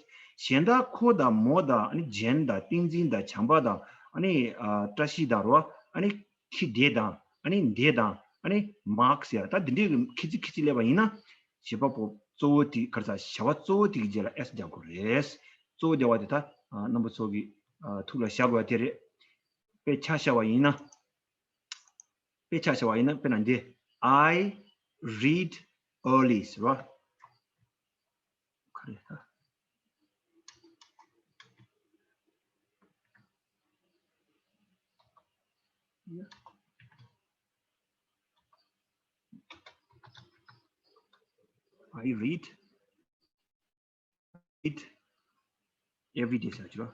གཞན་དག་ཁོ་དང་མོ་དང་། ཨ་ནི་Jane དང་། བསྟན་འཛིན་དང་། བྱམས་པ་དང་། ཨ་ནི་ཨ་བཀྲ་ཤིས་དང་རོ། ཨ་ནི་ཁྱི་དེ་དང་། ཨ་ནི་འདི་དང་། ཨ་ནི་Mark ཟེར་ཡ་ད་འདི་འདྲའི་ཁྱད་ཚིག་ཁྱད་ཚིག་སླེབས་པ་ཡིན་ན། བྱེད་པ་པོ་གཙོ་བོ་དེ་ག་རེ་ཟ། བྱ་བ་གཙོ་བོ་དེ་གི་རྗེས་ལ་S རྒྱག་དགོས་རེད། གཙོ་བོ་སྡེ་བ་དེ་ད་ཨ་རྣམ་པ་ཚོ་གི་ཨ་ཐུགས་ལ་བཞག་དགོས་པ་དེ་རེད། དཔེ་ཆ་བཞག་པ་ཡིན་ན། དཔེ་ཆ་བཞག་པ་ཡིན་ན། དཔེར་ན་འདི། I read early ཟེར་བ། ག་རེ་ད། I read it every day ཟེར་གྱི་རོ།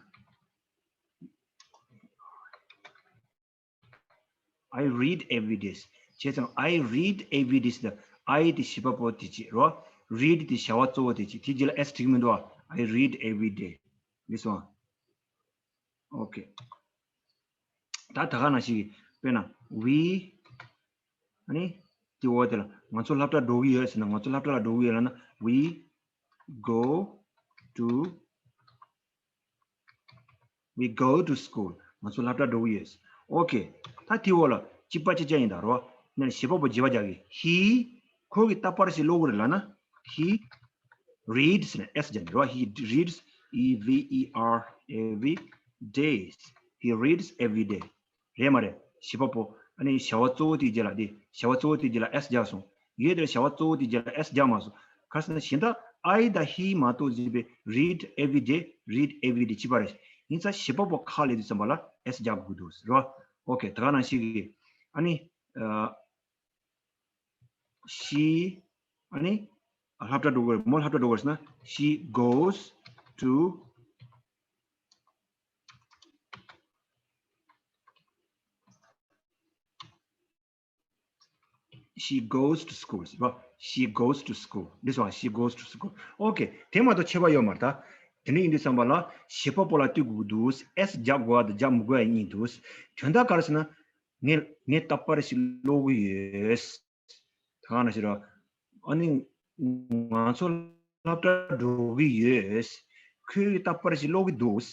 I read every day. བྱས་ཙང་I read every day ཟེར་དུས། I དེ་བྱེད་པ་པོ་དེ་གཅིག་རོ། Read དེ་བྱ་བ་གཙོ་བོ་དེ་གཅིག་དེའི་རྗེས་ལ་S བྲིས་ཀྱི་མི་འདུག་བ། I read every day. This one. Okay. ད་ད་ག་ནང་བཞིན་དཔེར་ན། We ཨ་ནི་དེ་འོག་དེ་ལ་ང་ཚོ་སློབ་གྲྭ་འགྲོ་གི་ཡོད་ཟེར་ན། ང་ཚོ་སློབ་གྲྭ་ལ་འགྲོ་གི་ཡོད་ལབ་ན། We go to, we go to school. ང་ཚོ་སློབ་གྲྭ་འགྲོ་གི་ཡོད། Okay. ད་དེ་འོག་ལ་གཅིག་པ་གཅིག་རྐྱང་ཡིན་ད་རོ། ནས་བྱེད་པ་པོ་བྱེད་པ་རྒྱག་གི། He ཁོ་གིས་རྟག་པར་ཞིག་ཀློག་གི་རེད་ལབ་ན། He reads ནས་S རྒྱག་ནས་རོ། He reads, E V E R, every day. He reads every day. རེད་མ་རེད། བྱེད་པ་པོ། ཨ་ནི་བྱ་བ་གཙོ་བོ་དེའི་རྗེས་ལ་དེ། བྱ་བ་གཙོ་བོ་དེའི་རྗེས་ལ་S རྒྱག་སོང་། ཡོད་དེར་བྱ་བ་གཙོ་བོ་དེའི་རྗེས་ལ་S རྒྱག་མ་སོང་། ག་རེ་ཟེར་ན་གཞན་དག་ I དང་he མ་གཏོགས་བྱས་པའི་read every day, read every day གཅིག་པ་རེད། ཡིན་ཙང་བྱེད་པ་པོ་ཁ་ལས་དུས་ཙམ་པ་ལ་S རྒྱག་དགོས་འདུག་རེད་བ། Okay, ད་ག་ནང་བཞིན་གྱི་ཨ་ནི་ཨ། she ཨ་ནི་སློབ་གྲྭ་འགྲོ་དགོས་རེད། མོ་སློབ་གྲྭ་འགྲོ་དགོས་རེད་ཟེར་ན། She goes to She goes to school. She goes to school. This one, she goes to school. Okay. དེ་མ་གཏོགས་ཁྱད་པར་ཡོད་མ་རེད་ད། དེ་འདྲ་ཡིན་དུས་ཙམ་པ་ལ་བྱེད་པ་པོ་ལ་ལྟོས་དགོས་འདུག S རྒྱག་དགོས་པ་དང་རྒྱག་མི་དགོས་པ་གཉིས་འདུག་དོན་དག་ག་རེ་ཟེར་ན། ངས་ངས་རྟག་པར་ཞིག་ཀློག་གི་ཡོད། ད་ག་ནང་བཞིན་རོ། ཨ་ནི་ང་ཚོ་སློབ་གྲྭ་འགྲོ་གི་ཡོད། ཁོས་རྟག་པར་ཞིག་ཀློག་གི་འདུག་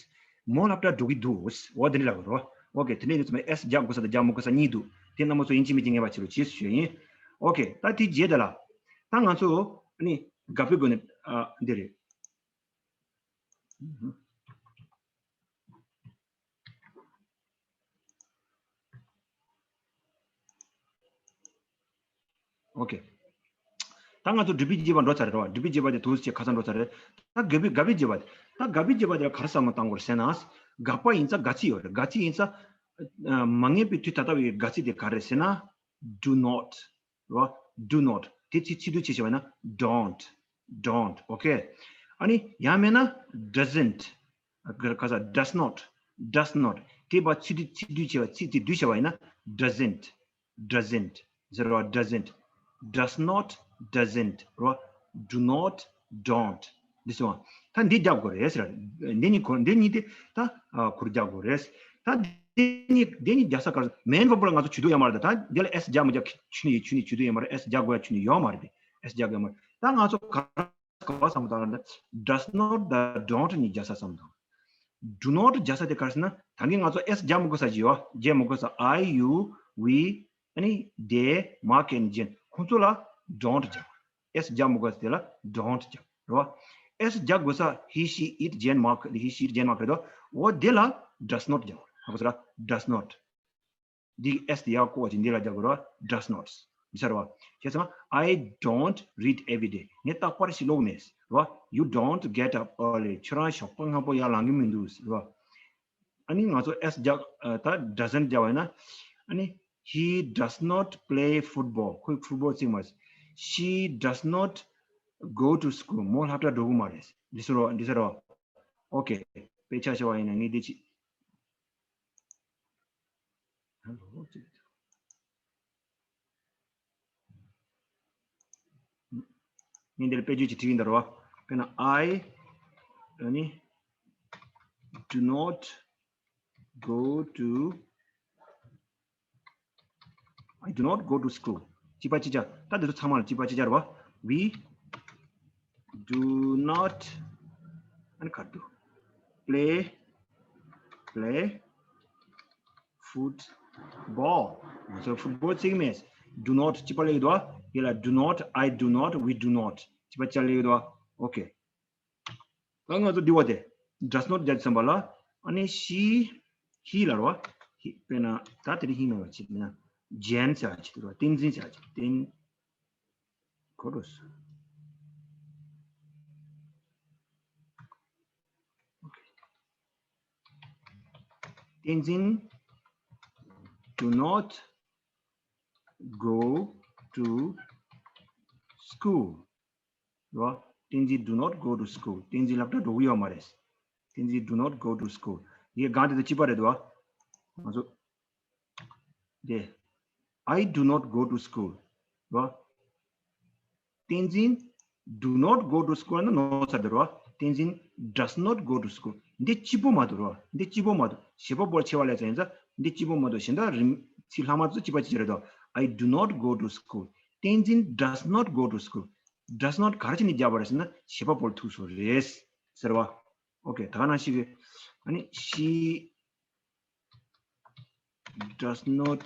མོ་སློབ་གྲྭ་འགྲོ་གི་འདུག་འོ་དེ་འདྲ་ལབ་རོ། Okay, དེ་ནས་ཡིན་ཙང་S རྒྱག་དགོས་ས་དང་རྒྱག་མི་དགོས་ས་གཉིས་འདུག་དེ་རྣམ་པ་ཚོ་ཡིན་གཅིག་མིན་གཅིག་ངེས་པ་བྱེད་རོགས་བྱེད་ཞུ་ཡིན། Okay, ད་དེ་རྗེས་དེ་ལ། ད་ང་ཚོ་ཨ་ནི་དགག་པའི་སྒོ་ནས་ཨ་འདི་རེད། Okay. ད་ང་ཚོ་སྒྲུབ་པའི་རྗེས་པ་འགྲོ་ཚར་རེད་རོ། སྒྲུབ་པའི་རྗེས་པ་དེ་དུས་ཚོད་ཁ་སང་འགྲོ་ཚར་རེད། ད་དགག་པའི་དགག་པའི་རྗེས་པ་དེ། ད་དགག་པའི་རྗེས་པ་དེ་ལ་ག་རེ་བསམ་བློ་བཏང་དགོས་རེད་ཟེར་ན། དགག་པ་ཡིན་ཙང་དགག་ཚིག་ཡོད་རེད། དགག་ཚིག་ཡིན་ཙང་མ་ངེས་པའི་དུས་ད་ལྟ་བའི་དགག་ཚིག་དེ་ག་རེ་རེད་ཟེར་ན། Do not རོ། Do not དེ་ཚིག་ཚིག་སྡུད་བྱས་བྱས་པ་ཡིན་ན། Don't, don't. Okay. ཨ་ནི་ཡང་མེད་ན་doesn't ག་ས། Does not, does not དེ་བ་ཚིག་སྡུད་ཚིག་སྡུད་བྱས་པ། ཚིག་དེ་སྡུད་བྱས་པ་ཡིན་ན། Doesn't, doesn't ཟེར་བ། Doesn't, does not, doesn't རོ། Do not, don't འདི་སོང་། ད་འདི་རྒྱག་དགོས་རེད་ཟེར། འདི་གཉིས་ཁོ། འདི་གཉིས་དེ་ད་ཁོ་རྒྱག་དགོས་རེད། ད་འདི་གཉིས་འདི་གཉིས་རྒྱག་ས་ག་རེ། main verb ལ་ང་ཚོ་བྱེད་དུས་ཡོད་མ་རེད། ད་འདི་ལ་S རྒྱག་མི་རྒྱག་ཆུ་ནི་ཡོད། ཆུ་ནི་བྱེད་དུས་ཡོད་མ་རེད། S རྒྱག་དགོས་ཡ་ཆུ་ནི་ཡོད་མ་རེད། S རྒྱག་དགོས་ཡ་མ་རེད། ད་ང་ཚོ་ག་ག་བ་བསམ་བློ་བཏང་ན། Does not དང་don't གཉིས་རྒྱག་ས་བསམ་བློ་བཏང་། Do not རྒྱག་ས་དེ་ག་རེ་ཟེར་ན། ད་གིན་ང་ཚོ་S རྒྱག་མི་དགོས་ས་ཅིག་ཡོད། རྒྱག་མི་དགོས་ས། I, you, we ཨ་ནི་they, Mark and Jane ཁོང་ཚོ་ལ་don't རྒྱག S རྒྱག་མི་དགོས་ས་དེ་ལ་don't རྒྱག་རེད་བ། S རྒྱག་དགོས་ས། He, she, it, Jane, Mark, he, she, it, Jane, Mark རེད་དོ། འོ་དེ་ལ་does not རྒྱག་དགོས་རེད། ཧ་གོ་སོང་ར། Does not འདི་S དེ་ཡར་བཀོག་པ་ཅིག་འདི་ལ་རྒྱག་དགོས་རེད་བ། Does not འདི་ཚར་བ། བྱས་ཙང་I don't read every day ངས་རྟག་པར་ཞིག་ཀློག་མེད་རེད་བ། You don't get up early ཁྱོད་རང་ཞོགས་པ་སྔ་པོ་ཡར་ལངས་ཀྱི་མི་འདུག་རེད་བ། ཨ་ནི་ང་ཚོ་S རྒྱག་ཨ། ད་doesn't རྒྱག་པ་ཡིན་ན། ཨ་ནི། He does not play football ཁོས་ཕུཊ་བོལ་རྩེ་གི་མ་རེད། She does not go to school མོ་སློབ་གྲྭ་འགྲོ་གི་མ་རེད། འདི་ཚར་བ། འདི་ཚར་བ། Okay དཔེ་ཆ་བཞག་པ་ཡིན་ན་ངས་འདི་ཅིག་ངས་འདིར་དཔེ་བརྗོད་ཅིག་བྲིས་ཡིན་ད་རོ། དཔེར་ན། I ཨ་ནི་do not go to I do not go to school གཅིག་པ་གཅིག་རྒྱག་ད་འདི་ཚོ་ཚང་མ་ལ་གཅིག་པ་གཅིག་རྒྱག་རེད་བ། We do not ཨ་ནི་ག་རེ་འདུག play play football ང་ཚོ་ཕུཊ་བོལ་རྩེ་གི་མེད། Do not གཅིག་པ་སླེབས་ཀྱི་འདུག་བ། ཡིན་ལ། Do not, I do not, we do not གཅིག་པ་གཅིག་སླེབས་ཀྱི་འདུག་བ། Okay ད་ང་ཚོ་འདི་བ་དེ་does not རྒྱག་ཙམ་པ་ལ། ཨ་ནི་she, he ལ་རོ། He དཔེར་ན་ད་དེ་རིང་he མེད་པ་ཅིག་མིན་ན་Jane ཟེར་བ་ཅིག་འདུག་རོ། བསྟན་འཛིན་ཟེར་བ་ཅིག་བསྟན། གོ་འགྲོ་སོང་། བསྟན་འཛིན do not go to school རོ། བསྟན་འཛིན do not go to school བསྟན་འཛིན་སློབ་གྲྭ་འགྲོ་གི་ཡོད་མ་རེད། བསྟན་འཛིན do not go to school ཡི་གེ་སྒང་དེ་དང་གཅིག་པ་རེད་འདུག་བ། ང་ཚོ་དེ། I do not go to school རོ། བསྟན་འཛིན do not go to school ན་ནོར་ཚར་འདུག་རོ། བསྟན་འཛིན does not go to school འདི་གཅིག་པོ་མ་འདུག་རོ། འདི་གཅིག་པོ་མ་འདུག་བྱེད་པ་པོ་ལ་ཆེ་བ་ལས་ཙམ་ཡིན་ཙང་འདི་གཅིག་པོ་མ་འདུག་གཞན་དག་རིམ་ཚིག་ལྷག་མ་ཚོ་གཅིག་པ་གཅིག་རེད་དོ། I do not go to school བསྟན་འཛིན does not go to school does not ག་རེ་བྱས་ནས་རྒྱག་པ་རེད་ཟེར་ན་བྱེད་པ་པོ་ལ་ཐུག་སོང་རེད་ཟེར་བ། Okay ད་ག་ནང་བཞིན་གྱི། ཨ་ནི་she does not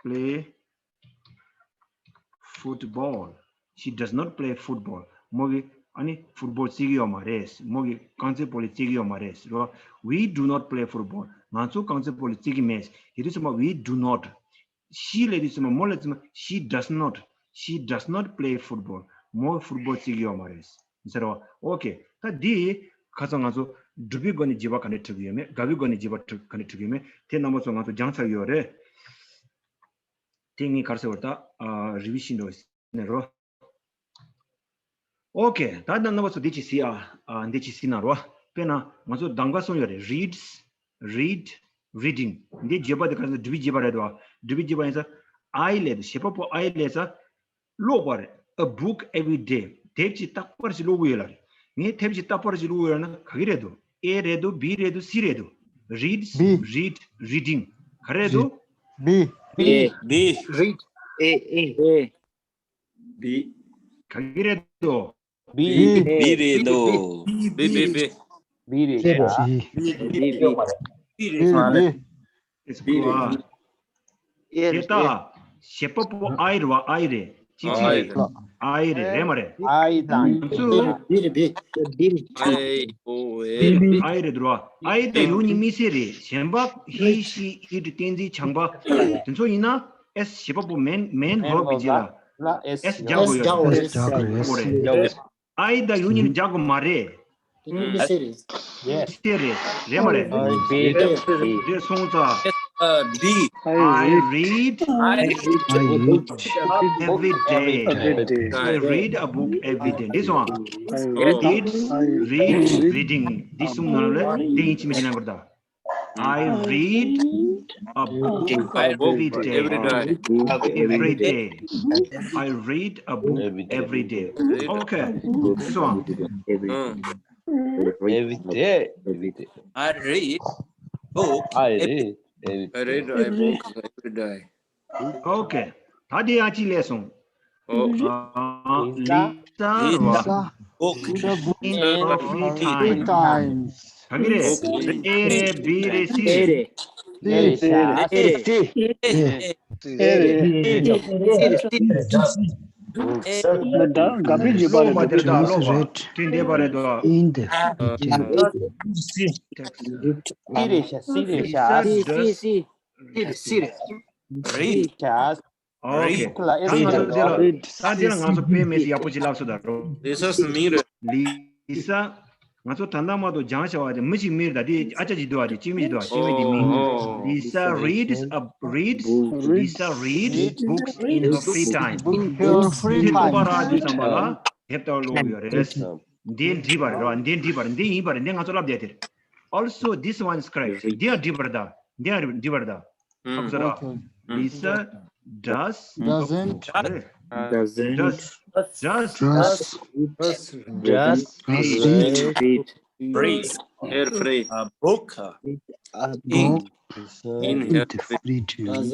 play football she does not play football མོ་གིས་ཨ་ནི་ཕུཊ་བོལ་རྩེ་གི་ཡོད་མ་རེད། མོ་གིས་རྐང་རྩེད་སྤོ་ལོ་རྩེ་གི་ཡོད་མ་རེད་རོ། We do not play football ང་ཚོ་རྐང་རྩེད་སྤོ་ལོ་རྩེ་གི་མེད། ཡིན་དུས་ཙམ་པ་we do not she ལབ་དུས་ཙམ་པ་མོ་ལབ་དུས་ཙམ་པ་she does not she does not play football མོ་ཧྥུཊ་བོལ་རྩེ་གི་ཡོད་མ་རེད། ཟེར་བ། ཨོ་ཁེ། ད་འདི་ཁ་སང་ང་ཚོ་སྒྲུབ་པའི་སྒོ་ནས་རྗེས་དཔག་ག་འདྲ་འབྲི་གི་ཡོད་མེད། དགག་པའི་སྒོ་ནས་རྗེས་དཔག་འབྲི་ག་འདྲ་འབྲི་གི་ཡོད་མེད་དེ་རྣམ་པ་ཚོ་ང་ཚོ་སྦྱངས་ཚར་ཡོད་རེད། དེ་ངས་ག་རེ་ཟེར་བ། ད་ཨ་རི་བི་ཤན་འགྲོ་ནས་རོ། ཨོ་ཁེ། ད་ལྟ་རྣམ་པ་ཚོ་འདི་ཅིག་གཟིགས་ཨ། ཨ་འདི་ཅིག་གཟིགས་གནང་རོགས། དཔེར་ན་ང་ཚོ་གདམ་ག་གསུམ་ཡོད་རེད། རིཌ། རིཌ། རི་ཌིང་། འདི་བརྗོད་པ་དེ་ག་རེ་ཟེར། སྒྲུབ་པའི་བརྗོད་པ་རེད་དོ། སྒྲུབ་པའི་བརྗོད་པ་ཡིན་ཙང་ཨའི་ལས་དོ། བྱེད་པ་པོ་ཨའི་ལས་ཙང་ཀློག་པ་རེད། A book every day. དེབ་ཅིག་རྟག་པར་ཅིག་ཀློག་གི་ཡོད་ལ་རེད། ངས་དེབ་ཅིག་རྟག་པར་ཅིག་ཀློག་གི་ཡོད་ན་ག་གི་རེད་དོ། ཨེ་རེད་དོ། བི་རེད་དོ། སི་རེད་དོ། རིཌ། བི། རིཌ། རི་ཌིང་། ག་རེད་དོ། བི། བི། བི། རིཌ། ཨེ། ཨེ། ཨེ། བི། ག་གི་རེད་དོ། བི། བི་རེད་དོ། བི། བི། བི། བི་རེད། བི། བི། བི་རེད། བི་རེད། ཨེ་ད། བྱེད་པ་པོ་ཨའི་རེད་བ། ཨའི་རེད། གཅིག་གཅིག་རེད། ཨའི་རེད། རེད་མ་རེད། ཨའི་དང་། ང་ཚོ། བི་རེད། བི། བི་རེད། ཨའི་ཨོ་ཨེ། ཨའི་རེད་དོ། ཨའི་དང་ཡུ་གཉིས་དམིགས་བསལ་རེད། གཞན་པ་ཧི་ཤི་ཨིཊ་བསྟན་འཛིན་བྱམས་པ་དེ་ཚོ་ཡིན་ན་ཨེས། བྱེད་པ་པོ་མེན། མེན་ཝརབ་གི་རྗེས་ལ་ཨེས་རྒྱག་དགོས་ཡོད་རེད། རྒྱག་དགོས་རེད། ཨའི་དང་ཡུ་གཉིས་ནི་རྒྱག་དགོས་མ་རེད། དེ་ནི་མི་སྲིད་རེད། ཡེ་སི། སྲིད་རེད། རེད་མ་རེད། རེད། རེད་སོང་ཙང་། ཨ་བི། I read I read every day. I read a book every day. འདི་སོང་ཨ། Read, read, reading. འདི་གསུམ་ནང་ལ་འདི་ཡིན་གཅིག་མིན་གཅིག་ལེན་དགོས་རེད་ད། I read a book every day. Every day. I read a book every day. Okay. འདི་སོང་ཨ། Every day. Every day. I read book. I read every day. I read a book every day. Okay. ད་དེ་ཡང་གཅིག་ལས་སོང་། ཨོ། ཨ། Lisa reads a book in her free time. ག་གི་རེད། ཨེ་རེད། བི་རེད། སི་རེད། ཨེ་རེད། སི་རེད། སི་རེད། ཨེ་རེད། ཨེ་རེད། ཨེ་རེད། ཨེ་རེད། ཨེ་རེད། ད་དགག་པའི་བརྗོད་པ་རེད། ཀློག་པ་དེ་ལྟ། ཀློག་པ་དེ་འདྲ་པ་རེད་དོ། In the free time. སི་རེད་ཤག་སི་རེད་ཤག་སི་རེད། སི་རེད། སི་རེད། རེད་ཤག་ཨོ་ཁེ། ད་ང་ཚོ་འདི་ལ། ད་འདི་ལ་ང་ཚོ་དཔེ་མེད་ཡག་པོ་ཅིག་ལབ་སོང་ད་རོ། ལི་ས་སི་མིང་རེད། ལི་ས། ང་ཚོ་ད་ལྟ་མ་གཏོགས་སྦྱངས་བྱ་བ་དེ་མི་ཞིག་མིང་རེད། ད་དེ་ཨ་ཅག་ཅིག་འདུག་ཨ། དེ་སྐྱེས་མི་ཞིག་འདུག་ཨ། སྐྱེས་མི་དེ་མིང་། Lisa reads a reads Lisa reads books in her free time. Books in her free time. དེ་ཀློག་པ་རག་དུས་ཙམ་པ་ལ་དེབ་ལྟ་བུ་ཀློག་ཡོད་རེད། འདི་འབྲི་བ་རེད་བ། འདི་འབྲི་བ་རེད། འདི་ཡིན་པ་རེད། འདི་ང་ཚོ་ལབ་བསྡད་དེ། Also this one is correct. འདི་ཡང་འབྲི་བ་རེད་ད། འདི་ཡང་འབྲི་བ་རེད་ད། ཧ་གོ་སོང་ར། Lisa does doesn't doesn't does does does does read read read a book in in her free time.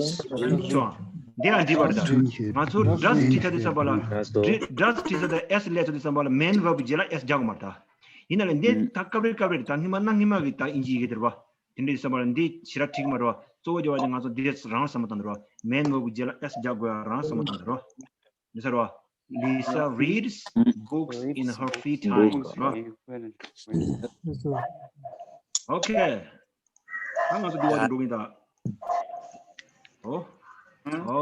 འདི་ཡང་འབྲི་བ་རེད་ད། ང་ཚོ་does བྲིས་ཚར་དུས་ཙམ་པ་ལ། does བྲིས་ཚར་དུས་S སླེབས་ཚར་དུས་ཙམ་པ་ལ་main verb རྗེས་ལ་S རྒྱག་དགོས་མ་རེད་ད། ཡིན་ན་ལས་འདི་ད་སྐབས་རེ་སྐབས་རེ་ད་སྔོན་མ་གནའ་སྔོན་མ་གི་ད་དབྱིན་ཇི་ཡི་གེ་དེ་རེད་བ། དེ་འདྲ་ཡིན་ཙམ་པ་ལ་འདི་ཞེ་དྲག་འགྲིག་གི་མ་རེད་བ། གཙོ་བོ་དེ་བ་དེ་ང་ཚོ་འདི་རང་བསམ་བློ་བཏང་འདུག་རོ། main verb རྗེས་ལ་S རྒྱག་དགོས་ཡ་རང་བསམ་བློ་བཏང་འདུག་རོ། མི་ཟེར་བ། Lisa reads books in her free time རོ། Okay. ད་ང་ཚོ་འདི་བ་དེ་འགྲོ་གི་ཡིན་ད། ཨོ།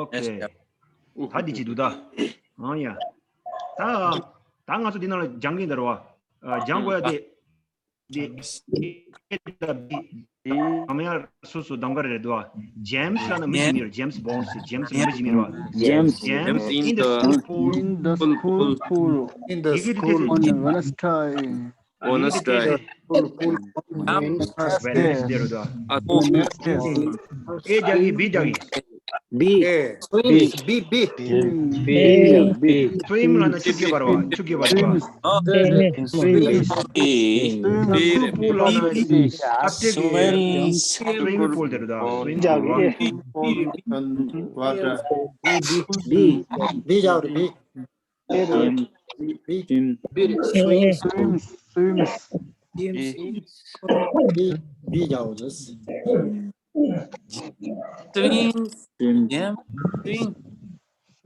Okay. ད་འདི་ཅི་འདུག་ད། ཨང་ཡ། ད། ད་ང་ཚོ་འདི་ནང་ལ་སྦྱང་གི་ཡིན་ད་རོ་བ། ཨ། སྦྱང་དགོས་ཡ་དེ། འདི། ཨེ་དང་བི། ཨ་མ་ཡ་སོ་སོ་གདམ་ག་རེ་རེད་འདུག་ཨ། James ལ་ན་མི་ཞིག་མི་རེད། James Bonds། James ལ་མི་ཞིག་མི་རེད་བ། James in the school pool. In the school pool. In the school on Wednesday. Wednesday. Pool, pool. Wednesday རེད་འདུག་ཨ། ཨེ་རྒྱག་གི་བི་རྒྱག་གི། B. A. Swim. B, B. B. B. Swim ལ་ན་ཆུ་རྐྱལ་འབར་བ། ཆུ་རྐྱལ་འབར་བ། Swim. Swim. Swim. Pool ལ་ན་ཨ་ཏེ་གི། Swim. Swimming pool དེ་རེད་ད། Swimming pool. B, B, B. B རྒྱག་རེད། B. B. B རེད། Swim. Swim. Swim. B རྒྱག་རེད། Swim. Swim.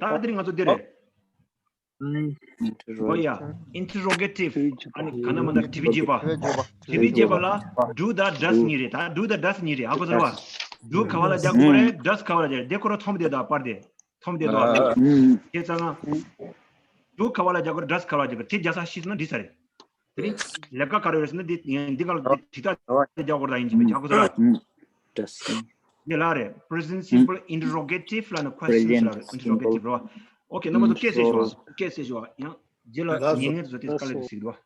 ད་དེ་རིང་ང་ཚོ་འདི་རེད། ཨོ་ཡ། ཨིན་ཊི་རོ་གེ་ཊིབ། ཨ་ནི་ག་ན་མ་ན་དྲི་བ་བརྗོད་པ། དྲི་བ་བརྗོད་པ་ལ་ཌུ་དང་ཌ་སི་གཉིས་རེད། ད་ཌུ་དང་ཌ་སི་གཉིས་རེད། ཧ་གོ་སོང་ར་བ། ཌུ་ག་བ་ལ་རྒྱག་དགོས་རེད། ཌ་སི་ག་བ་ལ་རྒྱག་རེད། དེ་ཁོ་རང་མཚམས་བསྡད་དང་པར་དེ། མཚམས་བསྡད་དང་། དེ་ཙང་ང་། ཌུ་ག་བ་ལ་རྒྱག་དགོས་རེད། ཌ་སི་ག་བ་ལ་རྒྱག་དགོས་རེད། དེ་རྒྱག་ས་ཤེས་སོང་ན་འགྲིག་ས་རེད། དེ་རིང་ལས་ཀ་ག་རེ་རེད་ཟེར་ན་འདི་འདི་ག་ལ་འདི་ཇི་ལྟར་རྒྱག་དགོས་རེད། ད་ཡིན་གཅིག་མིན་གཅིག་ཧ་གོ་སོང་ར་བ། ཌ་སི། དེ་ལ་རེད། present simple interrogative ལ་ནི་question ལ་རེད། Interrogative རོ། Okay, རྣམ་པ་ཚོ་སྐད་ཆ་ཞུ་བ། སྐད་ཆ་ཞུ་བ། ཡང་རྗེས་ལ་ཉན་མཁན་ཚོ་དེ་དཀའ་ལས་ཞིག་རེད་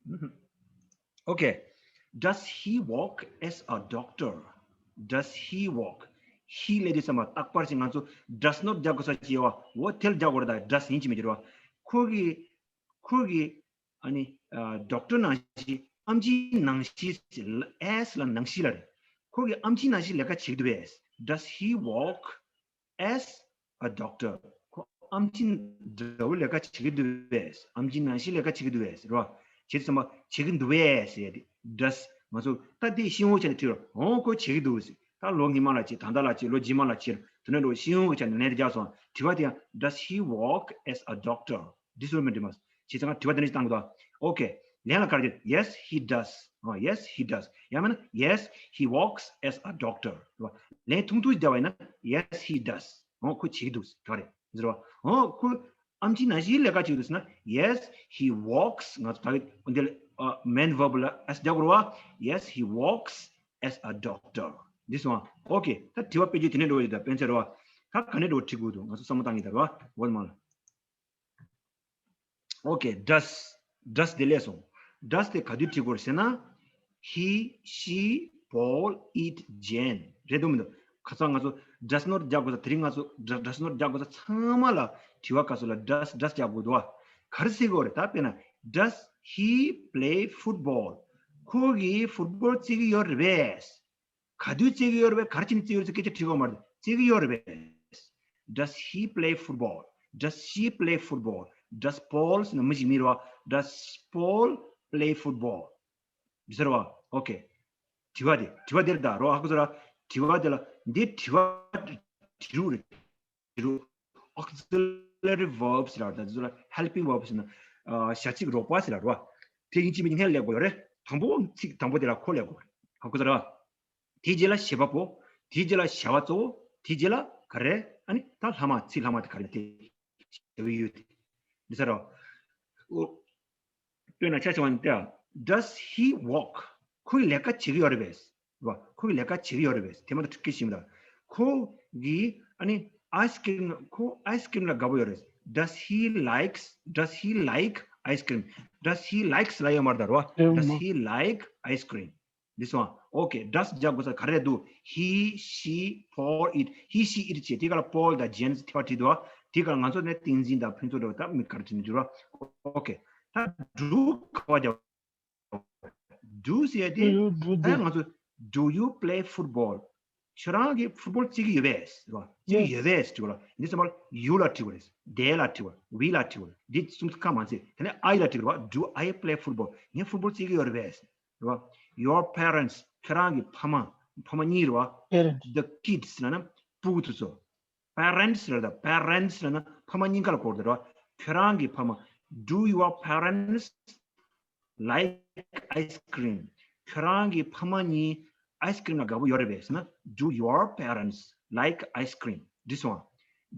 བ། Okay. Does he work as a doctor? Does he work? He ལས་དུས་ཙམ་པ་རྟག་པར་ཞིག་ང་ཚོ་does not རྒྱག་དགོས་ས་ཅི་ཡོད་བ། འོ་དེ་ལ་རྒྱག་དགོས་རེད། ད་does ཡིན་གཅིག་མིན་གཅིག་རེད་བ། ཁོ་གི་ཁོ་གི་ཨ་ནི་ཨ་doctor ནང་བཞིན་ཨམ་ཆི་ནང་བཞིན། as ལ་ནང་བཞིན་ལ་རེད། ཁོ་གི་ཨམ་ཆི་ནང་བཞིན་ལས་ཀ་བྱེད་ཀྱི་འདུག་བས། Does he work as a doctor? ཁོ་ཨམ་ཆི་འདྲ་བོ་ལས་ཀ་བྱེད་ཀྱི་འདུག་བས། ཨམ་ཆི་ནང་བཞིན་ལས་ཀ་བྱེད་ཀྱི་འདུག་བས་རེད་བ། བྱེད་ཙམ་པ་བྱེད་ཀྱི་འདུག་བས་ཟེར་ཏེ་does ང་ཚོ་ད་དེ་ཤེས་ཡོན་བྱས་ནས་དྲིས་རོགས། འོ་ཁོ་བྱེད་ཀྱི་འདུག་ཟེར། ད་ལོ་སྔོན་མ་ལ་བྱེད། ད་ལྟ་ལ་བྱེད། ལོ་རྗེས་མ་ལ་བྱེད། དེ་ནས་ལོ་ཤེས་ཡོན་བྱས་ནས་ལན་རྒྱག་སོང་། དྲི་བ་དེ་ཡང་does he work as a doctor? འདི་སོར་མི་འདྲི་མ། བྱས་ཙང་དྲི་བ་དེ་འདྲ་ཞིག་བཏང་གི་འདུག Okay. ལན་ལ་ག་རེ་རེད། Yes, he does. ཨོ། Yes, he does. ཡང་མིན་ན། Yes, he works as a doctor. རེད་བ། ལན་ཐུང་ཐུང་ཞིག་བརྒྱབ་པ་ཡིན་ན། Yes, he does. ཨོ། ཁོ་བྱེད་ཀྱི་འདུག་ག་རེད་ཟེར་བ། ཨོ། ཁོ་ཨམ་ཆི་ནང་བཞིན་ལས་ཀ་བྱེད་ཀྱི་འདུག་ཟེར་ན། Yes, he works. ང་ཚོ་ད་གི་འདི་ལ་main verb ལ་as རྒྱག་དགོས་རེད་བ། Yes, he works as a doctor. འདི་སོང་ཨ། Okay. ད་དྲི་བ་དཔེ་བརྗོད་དེ་ནས་འགྲོ་བ་ཡོད། ད་སྤེན་ཚེ་རེད་བ། ད་ག་ནས་འགྲོ་བ་དྲི་དགོས་འདུག་ང་ཚོ་བསམ་བློ་བཏང་གི་ད་རེད་བ། འོ་མ་ལ། Okay, does, does དེ་ལས་སོང་། Does དེ་ག་དུས་བྲིས་དགོས་ཟེར་ན། He, she, Paul, it, Jane རེད་འདུག་མི་འདུག་ཁ་སང་ང་ཚོ་does not རྒྱག་དགོས་ས། དེ་རིང་ང་ཚོ་does, does not རྒྱག་དགོས་ས་ཚང་མ་ལ་དྲི་བ་སྐབས་སུ་ལ་does, does རྒྱག་དགོས་འདུག་བ། ག་རེ་ཟེར་དགོས་རེད། ད་དཔེར་ན། Does he play football? ཁོ་གིས་ཕུཊ་བྷོལ་རྩེ་གི་ཡོད་རེད་པས། ག་དུས་རྩེ་གི་ཡོད་རེད་པས། ག་རེ་བྱས་ནས་རྩེ་གི་ཡོད་རེད་ཟེར་སྐད་ཆ་དྲིས་ཡོད་མ་རེད། རྩེ་གི་ཡོད་རེད་པས། Does he play football? Does she play football? Does Paul ཟེར་ན་མི་ཞིག་མིང་རེད་བ། Does Paul play football? འདི་ཟེར་བ། Okay. དྲི་བ་དེ། དྲི་བ་དེ་རེད་ད་རོ། ཧ་གོ་སོང་ར། དྲི་བ་དེ་ལ་འདི་དྲི་བ་དྲི་རུ་རེད། དྲི་རུ། Auxiliary verbs ཟེར་ར། ད་དེ་ཚོ་ལ་helping verbs ཟེར་ན། ཨ། བྱ་ཚིག་རོགས་པ་ཟེར་ར་རོ། དེ་ཡིན་གཅིག་མིན་གཅིག་སྔོན་ལ་སླེབས་དགོས་ཡོད་རེད། དང་པོ་ཚིག་དང་པོ་དེ་ལ་ཁོ་སླེབས་དགོས་རེད། ཧ་གོ་སོང་ར། དེའི་རྗེས་ལ་བྱེད་པ་པོ། དེའི་རྗེས་ལ་བྱ་བ་གཙོ་བོ། དེའི་རྗེས་ལ་ག་རེ། ཨ་ནི་ད་ལྷག་མ། ཚིག་ལྷག་མ་དེ་ག་རེ་དེ། བྱ་བའི་ཡུལ་དེ། འདི་ས་རོ། ཨོ། དཔེར་ན་ཆ་བཞག་པ་ཡིན་ན། Does he work? ཁོ་གིས་ལས་ཀ་བྱེད་ཀྱི་ཡོད་རེད་པས། རེད་བ། ཁོ་གིས་ལས་ཀ་བྱེད་ཀྱི་ཡོད་རེད་པས། དེ་མ་གཏོགས་འགྲིག་གི་ཞིག་མི་འདུག་ཁོ་གིས་ཨ་ནི་ice cream། ཁོ་ice cream ལ་དགའ་པོ་ཡོད་རེད། Does he likes, does he like ice cream? Does he likes ལབ་ཡོད་མ་རེད་ད་རེད་བ། རེད་མ། Does he like ice cream? འདི་སོང་ཨ། Okay, does རྒྱག་དགོས་ས་ག་རེ་འདུག He, she, Paul, it. He, she, it བྱས། དེའི་སྒང་ལ་Paul དང་Jane ཐེ་བ་བྲིས་འདུག་བ། དེའི་སྒང་ལ་ང་ཚོ་ནས་བསྟན་འཛིན་དང་ཕུན་ཚོགས་འདྲ་བ་དང་མི་ག་རེ་བྲིས་ནས་འགྱུར་བ། Okay. ད་do ག་པར་རྒྱག Do ཟེར་ཡ་དེ། Do you, do ད་they? ང་ཚོ་Do you play football? ཁྱོད་རང་གིས་ཕུཊ་བྷོལ་རྩེ་གི་ཡོད་པས། རེད་བ། རྩེ་གི་Yes. ཡོད་པས་དྲི་བ་ལ། འདི་ཚང་མ་ལ་you ལ་དྲི་དགོས་རེད། They ལ་དྲི་དགོས་རེད། We ལ་དྲི་དགོས་རེད། འདི་གསུམ་ཁ་མ་ཚད། དེ་ནས་I ལ་དྲི་དགོས་རེད་བ། Do I play football? ངས་ཕུཊ་བྷོལ་རྩེ་གི་ཡོད་རེད་པས། རེད་བ། Your parents. ཁྱོད་རང་གི་ཕ་མ། ཕ་མ་གཉིས་རེད་བ། Parents. The kids ལབ་ན་ཕྲུ་གུ་དེ་ཚོ། Parents ལབ་ད། Parents ལབ་ན་ཕ་མ་གཉིས་ཀ་ལ་གོ་དགོས་རེད་བ། ཁྱོད་རང་གི་ཕ་མ། Do your parents like ice cream? ཁྱོད་རང་གི་ཕ་མ་གཉིས་ice cream ལ་དགའ་པོ་ཡོད་རེད་པས་ཟེར་ན། Do your parents like ice cream? འདི་སོང་ཨ།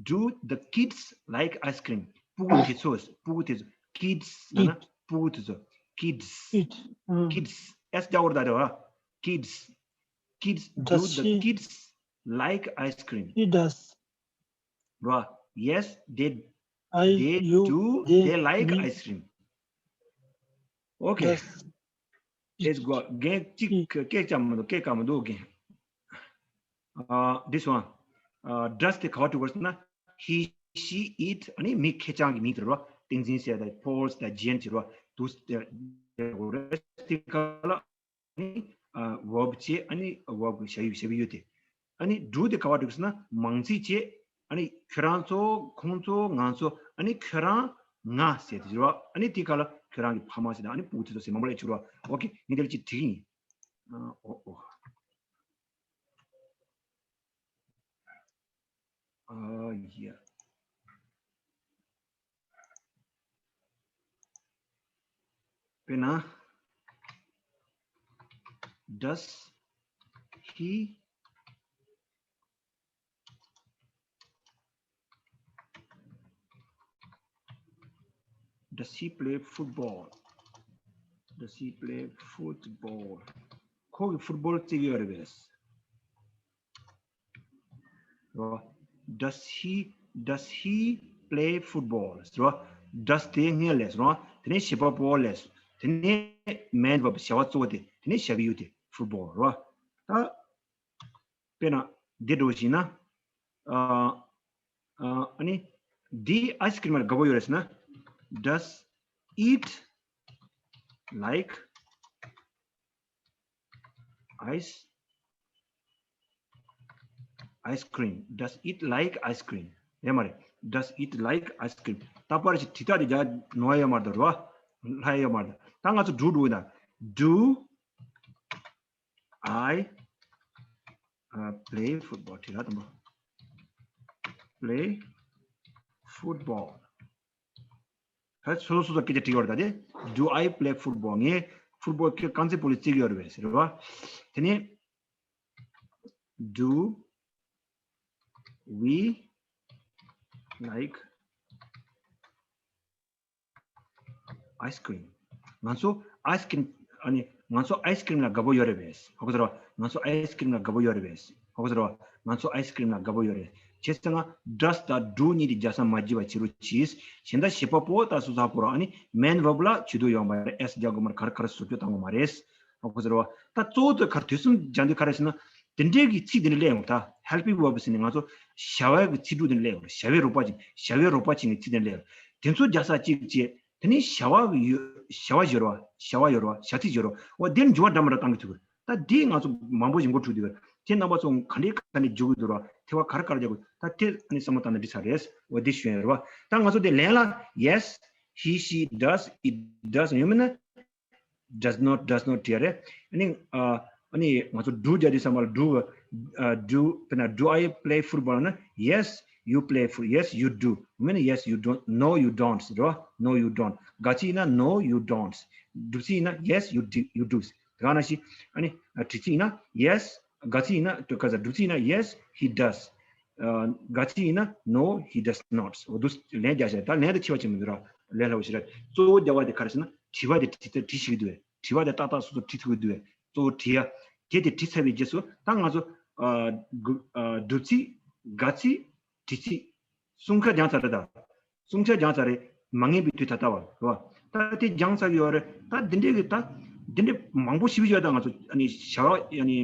Do the kids like ice cream? ཕྲུ་གུ་དེ་ཚོ། ཕྲུ་གུ་དེ་ཚོ། Kids ལབ་ན། Kid. ཕྲུ་གུ་དེ་ཚོ། Kids. Kid. ཨུ། Kids. S རྒྱག་དགོས་རེད་ད་རེད་བ། Kids. Kids. Do Does the she kids like ice cream? She does. རེད་བ། Yes, they, I, they you, do, they, they like we. Ice cream. Okay. Does Let's go. རྒན་གཅིག་it. སྐད་རྒྱག་མི་འདུག་སྐད་རྒྱག་མི་འདུག་རྒན། ཨ། འདི་སོང་ཨ། Does དེ་ག་པར་འགྲོ་དགོས་ཟེར་ན། He, she, it ཨ་ནི་མི་ཁེར་རྐྱང་གི་མིང་དེ་རེད་བ། བསྟན་འཛིན་ཟེར་དང་། Paul ཟེར་དང་། Jane ཟེར་བ། དུ་ཟེར་དགོས་རེད། དེ་ག་ལ་ཨ་ནི་ཨ་verb བྱས། ཨ་ནི་verb བྱ་ཡུལ། བྱ་བའི་ཡུལ་དེ། ཨ་ནི་do དེ་ག་པར་འགྲོ་དགོས་ཟེར་ན། མང་ཚིག་བྱས། ཨ་ནི་ཁྱོད་རང་ཚོ། ཁོང་ཚོ། ང་ཚོ། ཨ་ནི་ཁྱོད་རང་། ང་ཟེར་དེ་རེད་བ། ཨ་ནི་དེ་ག་ལ་ཁྱོད་རང་གི་ཕ་མ་ཟེར་དང་། ཨ་ནི་ཕྲུ་གུ་དེ་ཚོ་ཟེར་མང་པོ་ལ་འགྱུར་བ། Okay. ངས་དེ་ལ་ཅིག་བྲིས་ཀྱི་ཡིན། ཨ། ཨོ་ཨོ། ཨ་ཡ། དཔེར་ན། Does he, does he play football? Does he play football? ཁོ་གིས་ཕུཊ་བོལ་རྩེ་གི་ཡོད་རེད་པས། རོ། Does he, does he play football? རོ། Does དེ་སྔོན་ལས་རོ། དེ་ནས་བྱེད་པ་པོ་ལས། དེ་ནས་main verb བྱ་བ་གཙོ་བོ་དེ། དེ་ནས་བྱ་བའི་ཡུལ་དེ། ཕུཊ་བོལ་རོ། ད། དཔེར་ན་འདི་འདྲ་བོ་ཞིག་ན། ཨ་ཨ་ཨ་ནི། འདི་ཨའི་སི་ཀི་རིམ་ལ་དགའ་པོ་ཡོད་རེད་ཟེར་ན། Does it like ice, ice cream? Does it like ice cream? ཡོད་མ་རེད། Does it like ice cream? ད་པར་ཞིག་དྲི་རྟགས་དེ་རྒྱག་ནོར་ཡོད་མ་རེད་རོ། ལྷག་ཡོད་མ་རེད། ད་ང་ཚོ་do འགྲོ་ཡིན་ན། Do I uh, play football? དྲི་ར་དང་པོ། Play football. ཧ། སོ་སོ་སོ་སོ་སྐད་ཆ་དྲི་ཡོད་རེད་ད་དེ། Do I play football? ངས་ཕུཊ་བོལ་ཁྱེད་རྐང་རྩེད་སྤོ་ལོ་རྩེ་གི་ཡོད་རེད་པས་ཟེར་བ། དེ་ནས། Do we like ice cream? ང་ཚོ་ཨའི་སི་ཀི་རིམ། ཨ་ནི་ང་ཚོ་ཨའི་སི་ཀི་རིམ་ལ་དགའ་པོ་ཡོད་རེད་པས། ཧ་གོ་སོང་ར། ང་ཚོ་ཨའི་སི་ཀི་རིམ་ལ་དགའ་པོ་ཡོད་རེད་པས། ཧ་གོ་སོང་ར། ང་ཚོ་ཨའི་སི་ཀི་རིམ་ལ་དགའ་པོ་ཡོད་རེད། བྱས་ཙང་ང་does དང་do གཉིས་དེ་རྒྱག་ས་མ་བརྗེད་པ་བྱེད་རོགས་གྱིས། གཞན་དག་བྱེད་པ་པོ་དང་སོ་སོ་ཧ་གོ་ར། ཨ་ནི་main verb ལ་བྱེད་དུ་ཡོང་བ་རེད། S རྒྱག་དགོས་མ་རེད། ག་རེ་ག་རེ་བཟོ་རྒྱུ་བཏང་དགོས་མ་རེད། ཧ་གོ་སོང་ར། ད་གཙོ་བོ་དེ་ག་རེ། དུས་གསུམ་སྦྱང་དུས་ག་རེ་ཟེར་ན། དེ་འདྲའི་གི་ཚིག་དེ་འདྲ་སླེབས་ཡོང་། ད་helping verb ཟེར་ནས་ང་ཚོ་བྱ་བའི་གི་ཚིག་འབྲུ་དེ་འདྲ་སླེབས་ཡོང་། བྱ་བའི་རོགས་པ་ཅིག་བྱ་བའི་རོགས་པ་ཅིག་གི་ཚིག་དེ་འདྲ་སླེབས་ཡོང་། དེ་ཚོ་རྒྱག་ས་གཅིག་བྱས། དེ་ནས་བྱ་བ་གི་ཡོ། བྱ་བ་སྦྱོར་བ། བྱ་བ་སྦྱོར་བ། བྱ་ཚིག་སྦྱོར་བ། འོ་དེ་འགྱུར་བ་འདྲ་མི་འདྲ་གཏང་གི་ཐུབ་ཀྱི་རེད། ད་འདི་ང་ཚོ་མང་པོ་ཞིག་འགོ་འཁྲུག་འདུག་གི། དེ་རྣམ་པ་ཚོ་ག་འདྲས་ག་འདྲས་འཇུག་གི་འདུག་ར། ཐེ་བ་ག་རེ་ག་རེ་རྒྱག་དགོས། ད་དེ་ཨ་ནི་བསམ་བློ་བཏང་ན་འགྲིག་ས་རེད། འོ་འདི་ཞུ་ཡ་རེད་བ། ད་ང་ཚོ་དེ་ལན་ལ་yes, he, she, does, it does ཡོད་མིན་ན། Does not, does not བྲིས་ཡ་རེད། ཨ་ནི་ཨ་ཨ་ནི་ང་ཚོ་do རྒྱག་དུས་ཙམ་པ་ལ་do, ཨ་do དཔེར་ན། Do I play football ན། Yes, you play foot. Yes, you do. མིན་ན། Yes, you don't. No, you don't རེད་བ། No, you don't. དགག་ཚིག་ཡིན་ན། No, you don't. སྒྲུབ་ཚིག་ཡིན་ན། Yes, you do, you do. དེ་ག་ནང་བཞིན་ཨ་ནི་དྲི་ཚིག་ཡིན་ན། Yes དགག་ཚིག་ཡིན་ན། ག་ས། སྒྲུབ་ཚིག་ཡིན་ན། Yes, he does. ཨ་དགག་ཚིག་ཡིན་ན། No, he does not. འོ་འདུག་ལན་རྒྱག་བྱས། ད་ལན་དེ་ཕྱི་བ་ཅིག་མི་འདུག་ར། ལན་སླ་བོ་ཞིག་རེད། གཙོ་བོ་རྒྱག་པ་དེ་ག་རེ་ཟེར་ན། དྲི་བ་དེ་དྲི་དེ་དྲི་ཤེས་ཀྱི་འདུག་བས། དྲི་བ་དེ་ཏག་ཏག་སོ་སོ་དྲི་ཐུབ་ཀྱི་འདུག་བས། གཙོ་བོ་དྲི་ཡ། དེ་དེ་དྲི་ཚར་བའི་རྗེས་སུ་ད་ང་ཚོ་ཨ་སྒྲུབ་ཨ་སྒྲུབ་ཚིག་དགག་ཚིག་དྲི་ཚིག་གསུམ་ཀ་སྦྱངས་ཚར་རེད་ད། གསུམ་ཆ་སྦྱངས་ཚར་རེད། མ་ངེས་པའི་དུས་ད་ལྟ་བར་རེད་བ། ད་དེ་སྦྱངས་ཚར་ཡོད་རེད། ད་འདི་འདྲའི་གི་ད་འདི་འདྲའི་མང་པོ་ཞིག་ཡོད། ད་ང་ཚོ་ཨ་ནི་བྱ་བ་ཨ་ནི་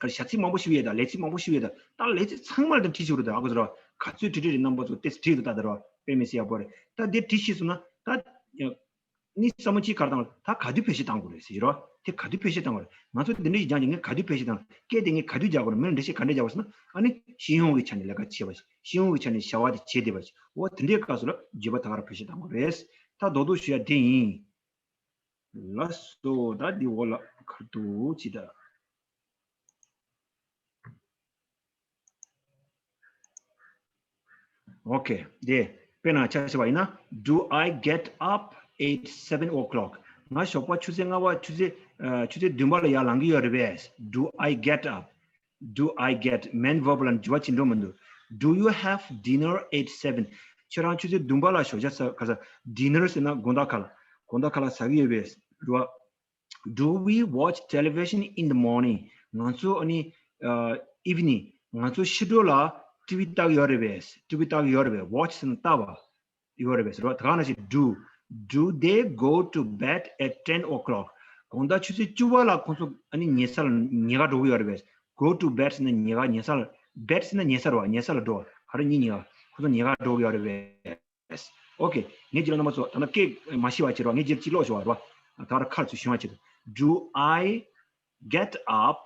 ག་རེ། བྱ་ཚིག་མང་པོ་ཞིག་ཡོད། ད་ལས་ཚིག་མང་པོ་ཞིག་ཡོད། ད་ད་ལས་ཚིག་ཚང་མ་ལ་ད་བྲིས་ཤིག་རེད། ད་ཨ་ཁུ་ཟེར་བ། ག་ཚོད་བྲིས་བྲིས་རེད། རྣམ་པ་ཚོ་ཏེས་བྲིས་འདུག་ད་ད་རེད་བ། དཔེ་མི་སྲིད་ཡག་པོ་རེད། ད་འདི་བྲིས་ཤིག་སོང་ན་ད་ནི་བསམ་བློ་ཅིག་ག་རེ་བཏང་། ད་ག་དུས་བེད་སྤྱོད་བཏང་དགོས་རེད་ཟེར་གྱི་རེད་བ། དེ་ག་དུས་བེད་སྤྱོད་བཏང་དགོས་རེད། ང་ཚོ་འདི་འདྲ་ཞིག་སྦྱངས་ཀྱི། ངས་ག་དུས་བེད་སྤྱོད་བཏང་། སྐད་དེ་ངས་ག་དུས་རྒྱག་དགོས་རེད། མི་ལ་འགྲེལ་བཤད་ག་འདྲ་རྒྱག་དགོས་ཟེར་ན། ཨ་ནི་སྤྱི་ཡོངས་ཀྱི་ཆ་ནས་ལས་ཀ་བྱེད་པ་ཞིག་སྤྱི་ཡོངས་ཀྱི་ཆ་ནས་བྱ་བ་དེ་བྱེད་བསྡད་པ་ཞིག་འོ་དེ་འདྲའི་སྐབས་སུ་ལ་བརྗོད་པ་ད་ག་རང་བེད་སྤྱོད་བཏང་དགོས་རེད། ད་རྡོག་རྡོག་ཞུ་ཡ་དེ་ཡིན། ལགས་སོ། ད་འདི་འོག་ལ་ཁར་ཏུ་ཅི་ད། ཨོ་ཁེ། དེ་དཔེར་ན་ཆ་བཞག་པ་ཡིན་ན། Do I get up at seven o'clock? ང་ཞོགས་པ་ཆུ་ཚོད་ལྔ་པ། ཆུ་ཚོད་ཨ་ཆུ་ཚོད་བདུན་པ་ལ་ཡར་ལངས་ཀྱི་ཡོད་རེད་པས། Do I get up? Do I get, main verb ལ་འགྱུར་བ་ཕྱིན་འགྲོ་མི་འདུག Do you have dinner at seven? ཁྱེད་རང་ཆུ་ཚོད་བདུན་པ་ལ་ཞོགས་ཇ་ཟ། ག་ཟ། Dinner ཟེར་ན་དགོང་དག་ཁ་ལག་དགོང་དག་ཁ་ལག་ཟ་གི་ཡོད་པས་རེད་བ། Do we watch television in the morning? ང་ཚོ་ཨ་ནི་ཨ་evening ང་ཚོ་ཕྱི་དྲོ་ལ་ཊི་ཝི་ལྟ་གི་ཡོད་རེད་པས། ཊི་ཝི་ལྟ་གི་ཡོད་རེད་པས། Watch ཟེར་ན་ལྟ་བ་ཡོད་རེད་པས་ཟེར་བ། ད་ག་ནང་བཞིན་do, do they go to bed at ten o'clock? དགོང་དག་ཆུ་ཚོད་བཅུ་པ་ལ་ཁོང་ཚོ་ཨ་ནི་ཉལ་ས་ལ་ཉལ་ག་འགྲོ་གི་ཡོད་རེད་པས། Go to bed ཟེར་ན་ཉལ་ག་ཉལ་ས་ལ། Bed ཟེར་ན་ཉལ་ས་རེད་བ། ཉལ་ས་ལ་འགྲོ་བ། ག་རེ་གཉིས་ཉལ་ག་ཁོང་ཚོ་ཉལ་ག་འགྲོ་གི་ཡོད་རེད་པས། ཨོ་ཁེ། ངས་རྗེས་ལ་རྣམ་པ་ཚོ་ད་ནི་སྐད་མ་ཤེས་པ་བྱེད་རོགས། ངས་རྗེས་ཅིག་ཀློག་ཞོར་བ་རོགས། ད་ར་ཁར་ཚུར་ཞུ་བ་བྱེད། Do I get up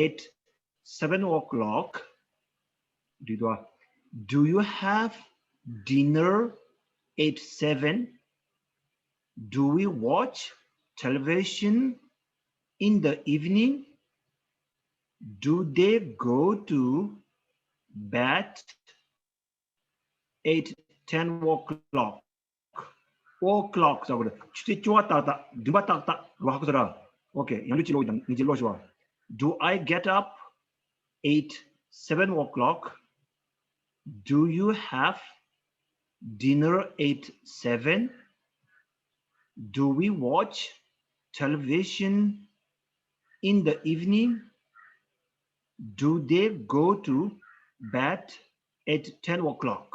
at seven o'clock? Do you, do you have dinner at seven? Do we watch television in the evening? Do they go to bed at ten o'clock? O'clock ཟེར་དགོས་རེད། ཆུ་ཚོད་བཅུ་པ་ཏག་ཏག་བདུན་པ་ཏག་ཏག་རེད་བ། ཧ་གོ་སོང་ར། ཨོ་ཁེ། ཡང་བསྐྱར་ཅིག་ཀློག་དང་། ངས་ཅིག་ཀློག་ཞུ་བ། Do I get up at seven o'clock? Do you have dinner at seven? Do we watch television in the evening? Do they go to bed at ten o'clock?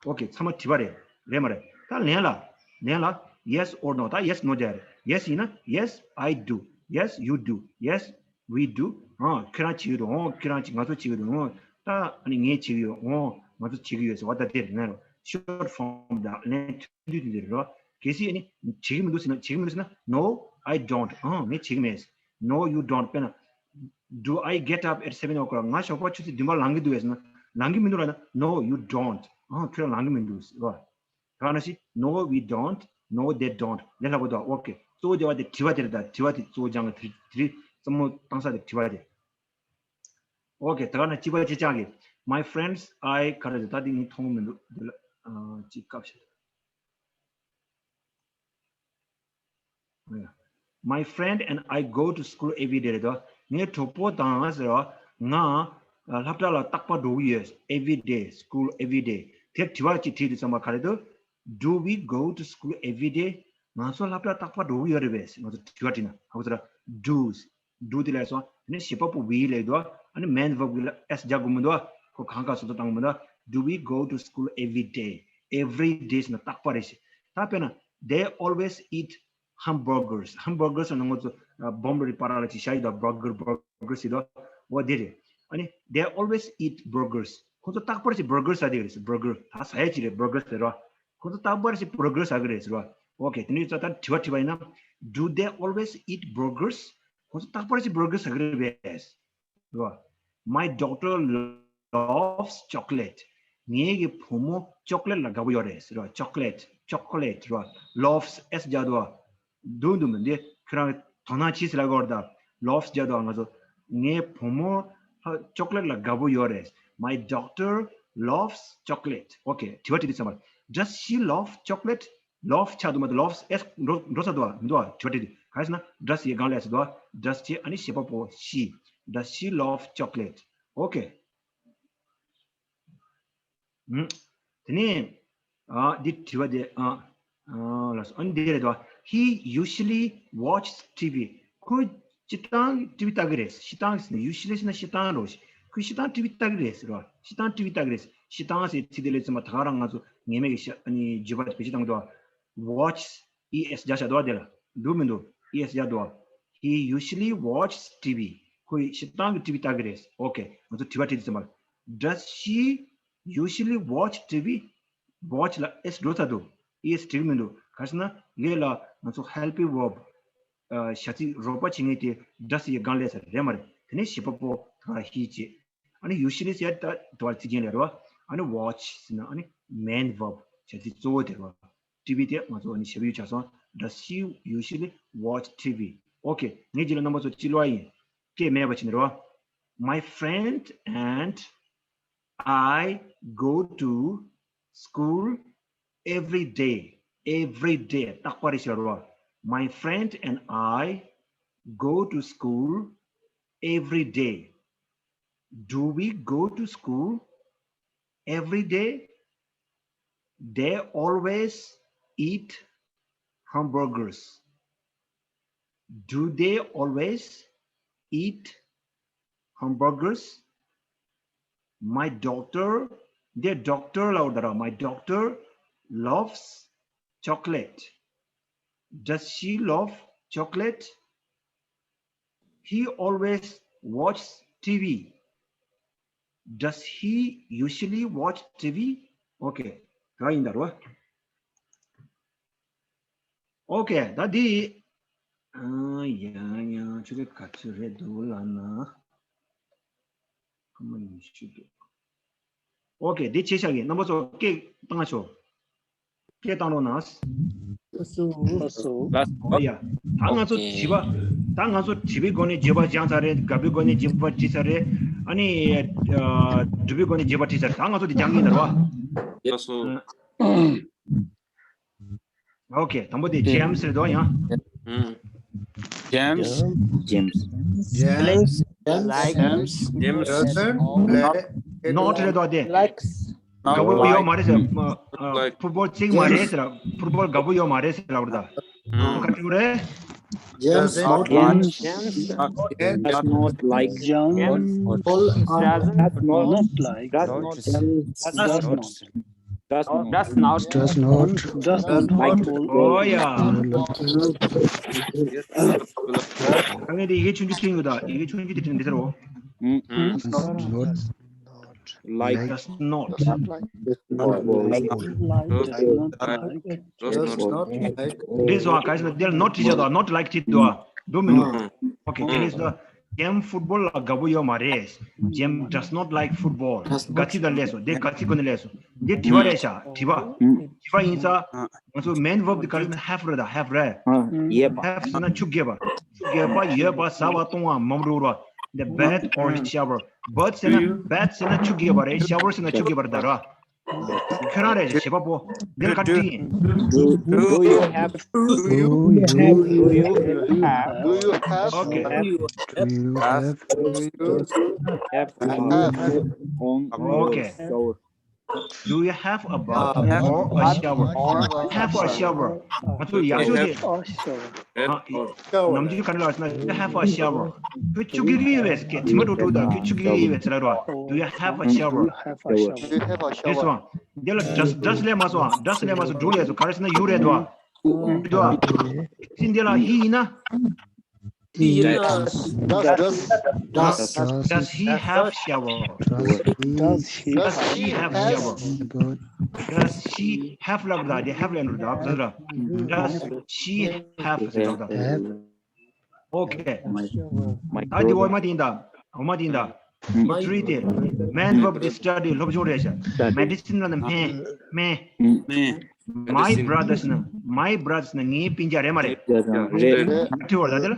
Okay, ཚང་མ་དྲི་བ་རེད། རེད་མ་རེད། ད་ལན་ལ། ལན་ལ། Yes or no. ད་yes no རྒྱག་རེད། Yes ཡིན་ན། Yes, I do. Yes, you do. Yes, we do. ཨང་། ཁྱེད་རང་བྱེད་ཀྱི་འདུག་ཨང་། ཁྱེད་རང་བྱེད། ང་ཚོ་བྱེད་ཀྱི་འདུག་ཨང་། ད་ཨ་ནི་ངས་བྱེད་ཀྱི་ཡོད། ཨང་། ང་ཚོ་བྱེད་ཀྱི་ཡོད་ཟེར་བ། ད་དེ་རེད། ལན་རོ། Short form དང་ལན་ཐུང་ཐུང་དེ་རེད་རོ། གལ་སྲིད་ཨ་ནི་བྱེད་ཀྱི་མི་འདུག་ཟེར་ན། བྱེད་ཀྱི་མི་འདུག་ཟེར་ན། No, I don't. ཨང་། ངས་བྱེད་ཀྱི་མེད། No, you don't. དཔེར་ན། Do I get up at seven o'clock? ང་ཞོགས་པ་ཆུ་ཚོད་བདུན་པར་ལངས་ཀྱི་འདུག་ཟེར་ན། ལངས་ཀྱི་མི་འདུག་ལབ་ན། No, you don't. ཨང་། ཁྱོད་རང་ལངས་ཀྱི་མི་འདུག་ཟེར་བ། ད་ག་ནང་བཞིན། No, we don't. No, they don't. ལས་སླ་པོ་འདུག Okay. གཙོ་བོ་དེ་བ་དེ་དྲི་བ་དེ་རེད། ད་དྲི་བ་དེ་གཙོ་བོ་སྦྱང་གི། དེ་རིང་བསམ་བློ་བཏང་ས་དེ་དྲི་བ་དེ། Okay. ད་ག་ནང་གཅིག་པ་གཅིག་རྐྱང་གི། My friends, I ག་རེ་རེད། ད་དེ་ངས་མཐོང་མི་འདུག་འདི་ལ་ཨ་གཅིག་བཀབ་ཤག My friend and I go to school every day རེད་དོ། ངའི་གྲོགས་པོ་དང་ཟེར་བ། ང་ཨ་སློབ་གྲྭ་ལ་རྟག་པར་འགྲོ་གི་ཡོད། Every day, school every day. དེར་དྲི་བ་གཅིག་དྲིས་དུས་ཙམ་པ་ག་རེ་འདུག Do we go to school every day? ང་ཚོ་སློབ་གྲྭ་རྟག་པར་འགྲོ་གི་ཡོད་རེད་པས། ང་ཚོ་དྲི་བ་དྲིས་ན། ཧ་གོ་སོང་ངས། Do, do དེ་ལ་སོང་། དེ་ནས་བྱེད་པ་པོ་we ལབ་འདུག་ཨ་ནི་main verb གི་ལ་S རྒྱག་དགོས་མི་འདུག་ཁོ་གང་ག་སོ་སོ་བཏང་དགོས་མི་འདུག Do we go to school every day? Every day ཟེར་ན་རྟག་པར་རེད་ཟེར། ད་དཔེར་ན། They always eat hamburgers. Hamburgers ཟེར་ན་ང་ཚོ་ཨ་བོམ་རི་པ་ར་ལ་ཅིག་ཤ་ཡི་དོ། Burger, burger ཟེར་དོ། འོ་དེ་རེད། ཨ་ནི། They always eat burgers. ཁོ་ཚོ་རྟག་པར་ཅིག་burger ཟ་གི་རེད་ཟེར། Burger ད་ཟ་ཡ་ཅིག་རེད། Burger ཟེར་བ། ཁོ་ཚོ་རྟག་པར་ཅིག་burger ཟ་གི་རེད་ཟེར་བ། Okay. དེ་ནས་ད་ལྟ་དྲི་བ་དྲིས་པ་ཡིན་ན། Do they always eat burgers? ཁོ་ཚོ་རྟག་པར་ཅིག་burger ཟ་གི་རེད་པས། རེད་བ། My daughter loves chocolate. ངའི་གི་བུ་མོ་ཅོག་ལེ་ཊི་ལ་དགའ་པོ་ཡོད་རེད་ཟེར་བ། Chocolate, chocolate རེད་བ། Loves, S རྒྱག་འདུག་བ། འདུག་འདུག་མི་འདི་ཁྱོད་རང་དོ་སྣང་བྱེད་ཟེར་ལབ་དགོས་རེད་ད། Loves རྒྱག་འདུག་བ། ང་ཚོ། ངའི་བུ་མོ་ཅོག་ལེ་ཊི་ལ་དགའ་པོ་ཡོད་རེད། My daughter loves chocolate. Okay. དྲི་བ་དྲིས་དུས་ཙམ་པར། Does she love chocolate? Love ཆགས་འདུག་མ་གཏོགས། Loves S འགྲོ་འགྲོ་ཚར་འདུག་བ། མི་འདུག་བ། དྲི་བ་དྲིས་དུས། ག་རེ་ཟེར་ན། Does ཡི་སྒང་ལ་ཟེར་འདུག་བ། Does བྱས། ཨ་ནི་བྱེད་པ་པོ་she. Does she love chocolate? Okay. ཨུམ། དེ་ནས་ཨ་འདི་དྲི་བ་དེ། ཨ་ཨ་ལགས་སོ། ཨ་ནི་འདི་རེད་དོ། He usually watches T V. ཁོས་སྤྱིར་བཏང་ཊི་ཝི་ལྟ་གི་རེད། སྤྱིར་བཏང་ཟེར་ན། Usually ཟེར་ན་སྤྱིར་བཏང་རོ། ཁོས་སྤྱིར་བཏང་ཊི་ཝི་ལྟ་གི་རེད་ཟེར་བ། སྤྱིར་བཏང་ཊི་ཝི་ལྟ་གི་རེད། སྤྱིར་བཏང་ཟེར་ཚིག་དེ་ལས་ཙམ་པ་ད་ག་རང་ང་ཚོ་ངེས་མེད་ཀྱི་ཤ་ཨ་ནི་བརྗོད་པ་བེད་སྤྱོད་བཏང་གི་འདུག་བ། Watches, E S རྒྱག་བཞག་འདུག་བ། དེ་ལ་འདུག་མི་འདུག E S རྒྱག་འདུག་བ། He usually watches T V. ཁོས་སྤྱིར་བཏང་གི་ཊི་ཝི་ལྟ་གི་རེད། Okay. ང་ཚོ་དྲི་བ་དྲིས་དུས་ཙམ་པར། Does she usually watch T V? Watch ལ་S འགྲོ་ཚར་འདུག E S འགྲིག་མི་འདུག་ག་རེ་ཟེར་ན། ལས་ལ་ང་ཚོ་helping verb ཨ་བྱ་ཚིག་རོགས་པ་བྱེད་མཁན་དེ་does ཡི་སྒང་ལ་ཟེར་རེད་མ་རེད། དེ་ནས་བྱེད་པ་པོ་ད་he བྱས། ཨ་ནི་usually ཟེར་ད་དུ་བ་ཚིག་རྒྱན་ལས་རོ། ཨ་ནི་watch ཟེར་ན་ཨ་ནི་main verb བྱ་ཚིག་གཙོ་བོ་དེ་རོ། T V དེ་ང་ཚོ་ཨ་ནི་བྱ་བའི་ཡུལ་ཆགས་སོང་། Does she usually watch T V? Okay. ངས་རྗེས་ལ་རྣམ་པ་ཚོ་སྤྱི་ལོ་ཡིན། སྐད་མེད་པ་བྱས་ནས་རོ། My friend and I go to school every day. Every day. རྟག་པར་ཟེར་རོ། My friend and I go to school every day. Do we go to school every day? They always eat hamburgers. Do they always eat hamburgers? My daughter, their daughter ལབ་དགོས་རེད། My daughter loves chocolate. Does she love chocolate? He always watches T V. Does he usually watch T V? Okay. ད་ཡིན་ད་རོ། Okay. ད་འདི། ཨ་ཡ་ཡ། ཆུ་ཚོད་ག་ཚོད་རེད་འདུག་ལབ་ན། སྐར་མ་ཉི་ཤུ་འདུག Okay. འདི་བྱས་བཞག་གི། རྣམ་པ་ཚོ་སྐད་བཏང་ཤོག་སྐད་བཏང་རོགས་གནང་། ལགས་སོ། ལགས་སོ། ཨོ་ཡ། ད་ང་ཚོ་དྲི་བ། ད་ང་ཚོ་དྲི་བའི་སྒོ་ནས་བརྗོད་པ་སྦྱངས་ཚར་རེད། དགག་པའི་སྒོ་ནས་བརྗོད་པ་དྲིས་ཚར་རེད། ཨ་ནི་ཨ་སྒྲུབ་པའི་སྒོ་ནས་བརྗོད་པ་དྲིས་ཚར་རེད། ད་ང་ཚོ་འདི་སྦྱང་གི་ཡིན་ད་རོ། ལགས་སོ། Okay. དང་པོ་དེ་James རེད་དོ། ཡང་། ཨུམ། James. James. James. James. James. James. Not རེད་དོ་དེ། Likes. དགའ་པོ་ཡོད་མ་རེད་ཟེར། ཨ། ཕུཊ་བོལ་རྩེད་མ་རེད་ཟེར། ཕུཊ་བོལ་དགའ་པོ་ཡོད་མ་རེད་ཟེར་ལབ་རེད་ད། ཨུམ། ག་ཅིག་རེད། James not James does not like James Paul does not like does not does not does not does not does not like Paul Oh yeah. Paul ཁ་ངེས་དེ་ཡི་གེ་ཆུང་ཆུང་ཁྲིད་ཡོད་ད། ཡི་གེ་ཆུང་ཆུང་དེ་ཁྲིད་འདི་ཟེར་རོ། does not like Does not. Paul does not like འདི་སོང་ཨ། ག་ཞིག་ན་དེར་not བྲིས་བཞག་དང་not like བྲིས་འདུག་ཨ། འགྲོ་མི་འདུག Okay, དེ་ནས་སོ། James football ལ་དགའ་པོ་ཡོད་མ་རེད། James does not like football. དགའ་ཚིག་དང་ལས་སོ། དེ་དགའ་ཚིག་ཁོ་ནས་ལས་སོ། འདི་དྲི་བ་རེད་ཤག་དྲི་བ། དྲི་བ་ཡིན་ཙང་། ང་ཚོ་main verb དེ་ག་རེ་ཟེར་ན་have རེད་ད། Have རེད། ཡོད་པ Have ཟེར་ན་ཆུ་རྐྱལ་པ། ཆུ་རྐྱལ་པ་ཡོད་པ་ཟ་བ་བཏུང་བ་མ་འགྲོ་ར། The bath or shower. Bath ཟེར་ན་bath ཟེར་ན་ཆུ་རྐྱལ་པ་རེད། Shower ཟེར་ན་ཆུ་རྐྱལ་པ་རེད་ད་ར། ཁྱོད་རང་རེད་བྱེད་པ་པོ། འདིར་ག་དྲི་ཡིན། Do, do you have Do you have Do you have Do you have Okay. Do you have have have have on Okay. shower? Do you have a bath or a shower? Have a shower. ང་ཚོ་ཡག་ཤོས་དེ། a shower? ནམ་རྒྱུན་ག་རེ་ལབ་ཟེར་ན་have a shower. ཁྱོད་ཆུ་རྐྱལ་གྱི་ཡོད་པས་ཟེར་གི་དྲི་མ་འགྲོ་འགྲོ་ད། ཁྱོད་ཆུ་རྐྱལ་གྱི་ཡོད་པས་ཟེར་ལ་རོ། Do you have a shower? Do you have a Do you shower? have a རེད་སོང་། shower? འདི་ལ་does does ལས་མ་སོང་། Does ལས་མ་སོང་། Do ལས་སོང་། ག་རེ་ཟེར་ན་you རེད་དོ། འདུག་ཨ། ཅི་འདི་ལ་he ཡིན་ན། He does does does Does he have shower? Does he Does he have shower? Does she have ལབ་ད། དེ་have ལབ་འགྲོ་ད། Does she have ཟེར་ད། Okay. ད་འདི་འོ་མ་དེ་ཡིན་ད། འོ་མ་དེ་ཡིན་ད། མ་ཊི་རི་དེ། main verb དེ་study སློབ་སྦྱོང་རེད་ཤག Medicine ལ་ན་སྨན། སྨན། My brothers ན། My brothers ན་ངའི་སྤུན་ཀྱག་རེད་མ་རེད། རེད། ཁ་ཐུ་བར་ད་དེ་ལ།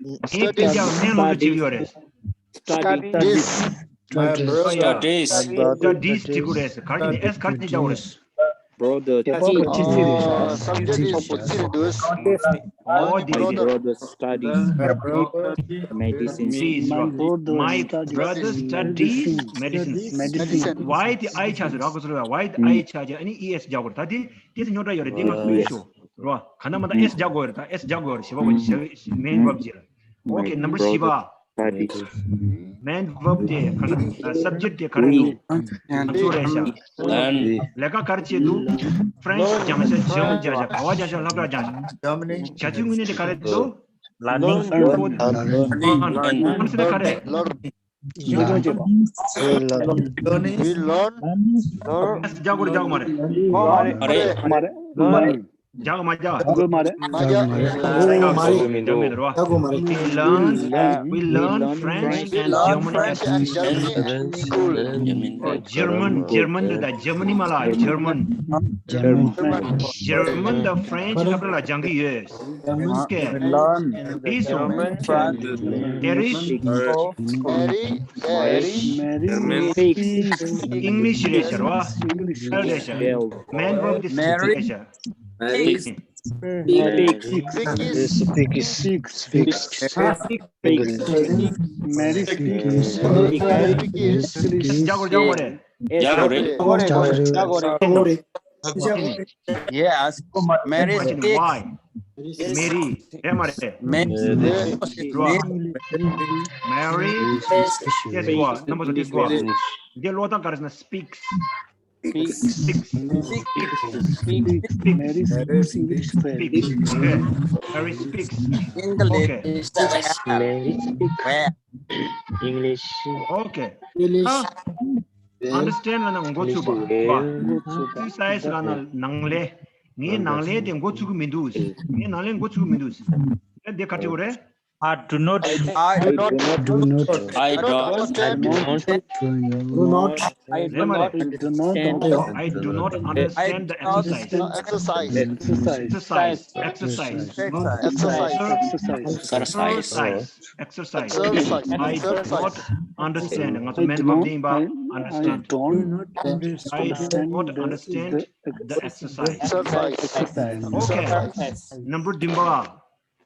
ངའི་སྤུན་Studies ཀྱག་སྨན་སློབ་སྦྱོང་བྱེད་ཀྱི་ཡོད་རེད། Studies Studies. Studies བྲིས་དགོས་རེད། ག་རེ་ནས་S ག་རེ་ནས་རྒྱག་དགོས་རེད། Brother དེ་པ་པོ་ཅི་ཚིག་རེད་ཤག Subject is ཅི་རེད་འདུག Oh, my did it? Brother studies medicine. Please, My brother my studies brother studies medicine. medicine. Why the I ཆགས་ཟེར་ར་གོ་ཟེར་བ། Why the I ཆགས་ཀྱི་ཨ་ནི་E S རྒྱག་དགོས་རེད། ད་དེ་དེ་ཚོ་རྙོག་དྲ་ཡོད་རེད། དེ་ང་ཚོ་ཡོད་ཤོག་རོ། ག་ན་མ་ད་S རྒྱག་དགོས་རེད། ད་S རྒྱག་དགོས་རེད། བྱེད་པ་པོ་ཞེ་main verb ཅིག་རེད། Okay, number བཞི་པ། Main verb དེ་ག་རེ། Subject དེ་ག་རེ་འདུག་ང་ཚོ་རེད་ཤག་ལས་ཀ་ག་རེ་བྱེད་འདུག French སྦྱངས་ཤག German སྦྱངས་ཤག་ག་བ་སྦྱངས་ཤག་སློབ་གྲྭ་སྦྱངས་ཤག་བྱ་ཚིག་དངོས་གནས་དེ་ག་རེ་འདུག Learning. Learn ཟེར་ན་ག་རེ། We learn S རྒྱག་དགོས་རེད་རྒྱག་དགོས་མ་རེད། མ་རེད། མ་རེད། མ་རེད། རྒྱག་དགོས་མ་རྒྱག་མ་རྒྱག་རྒྱག་མ་རྒྱག་རྒྱག་མེད་རོ། We learn, We learn French and German at school. German, German དེ་ད་Germany མ་ལ་German. German དང་French སློབ་གྲྭ་ལ་སྦྱང་གི་ཡོད། Okay. We learn This one. German, There is French, Mary Mary German, speaks English རེད་ཤག་རོ། English རེད་ཤག Main verb དེ་speak རེད་ཤག Mary Speak. speaks Speaks speaks speaks English. Mary speaks རྒྱག་དགོས་རྒྱག་དགོས་རེད། རྒྱག་དགོས་རེད། རྒྱག་དགོས་རེད། Yes, Mary speaks. Why? Mary རེད་མ་རེད། Mary, རོ། Mary yes གོ་རྣམ་པ་ཚོ་དེ་གོ་འདི་ཀློག་སྟངས་ག་རེ་ཟེར་ན་speaks. speaks. Speaks. Speaks. Mary speaks English well. Speaks. Okay. Mary speaks. English. Okay. Well. English. Okay. ཨ། Understand ལབ་ན་མགོ་ཚོས་པ། Exercise ལབ་ན་ནང་ལས། ངའི་ནང་ལས་དེ་མགོ་ཚོས་ཀྱི་མི་འདུག་ངའི་ནང་ལས་མགོ་ཚོས་ཀྱི་མི་འདུག་ད་འདི་ག་རེ་རེད། I do not. I do not Do not. I don't. Do not. I do not. Do not. I do not understand the exercise. Exercise. Exercise. Exercise. Exercise. Exercise. Exercise. Exercise. I do not understand. ང་ཚོ་main verb འདི་ཡིན་པ། Understand. I do not understand the exercise. Exercise. Okay. Number བདུན་པ།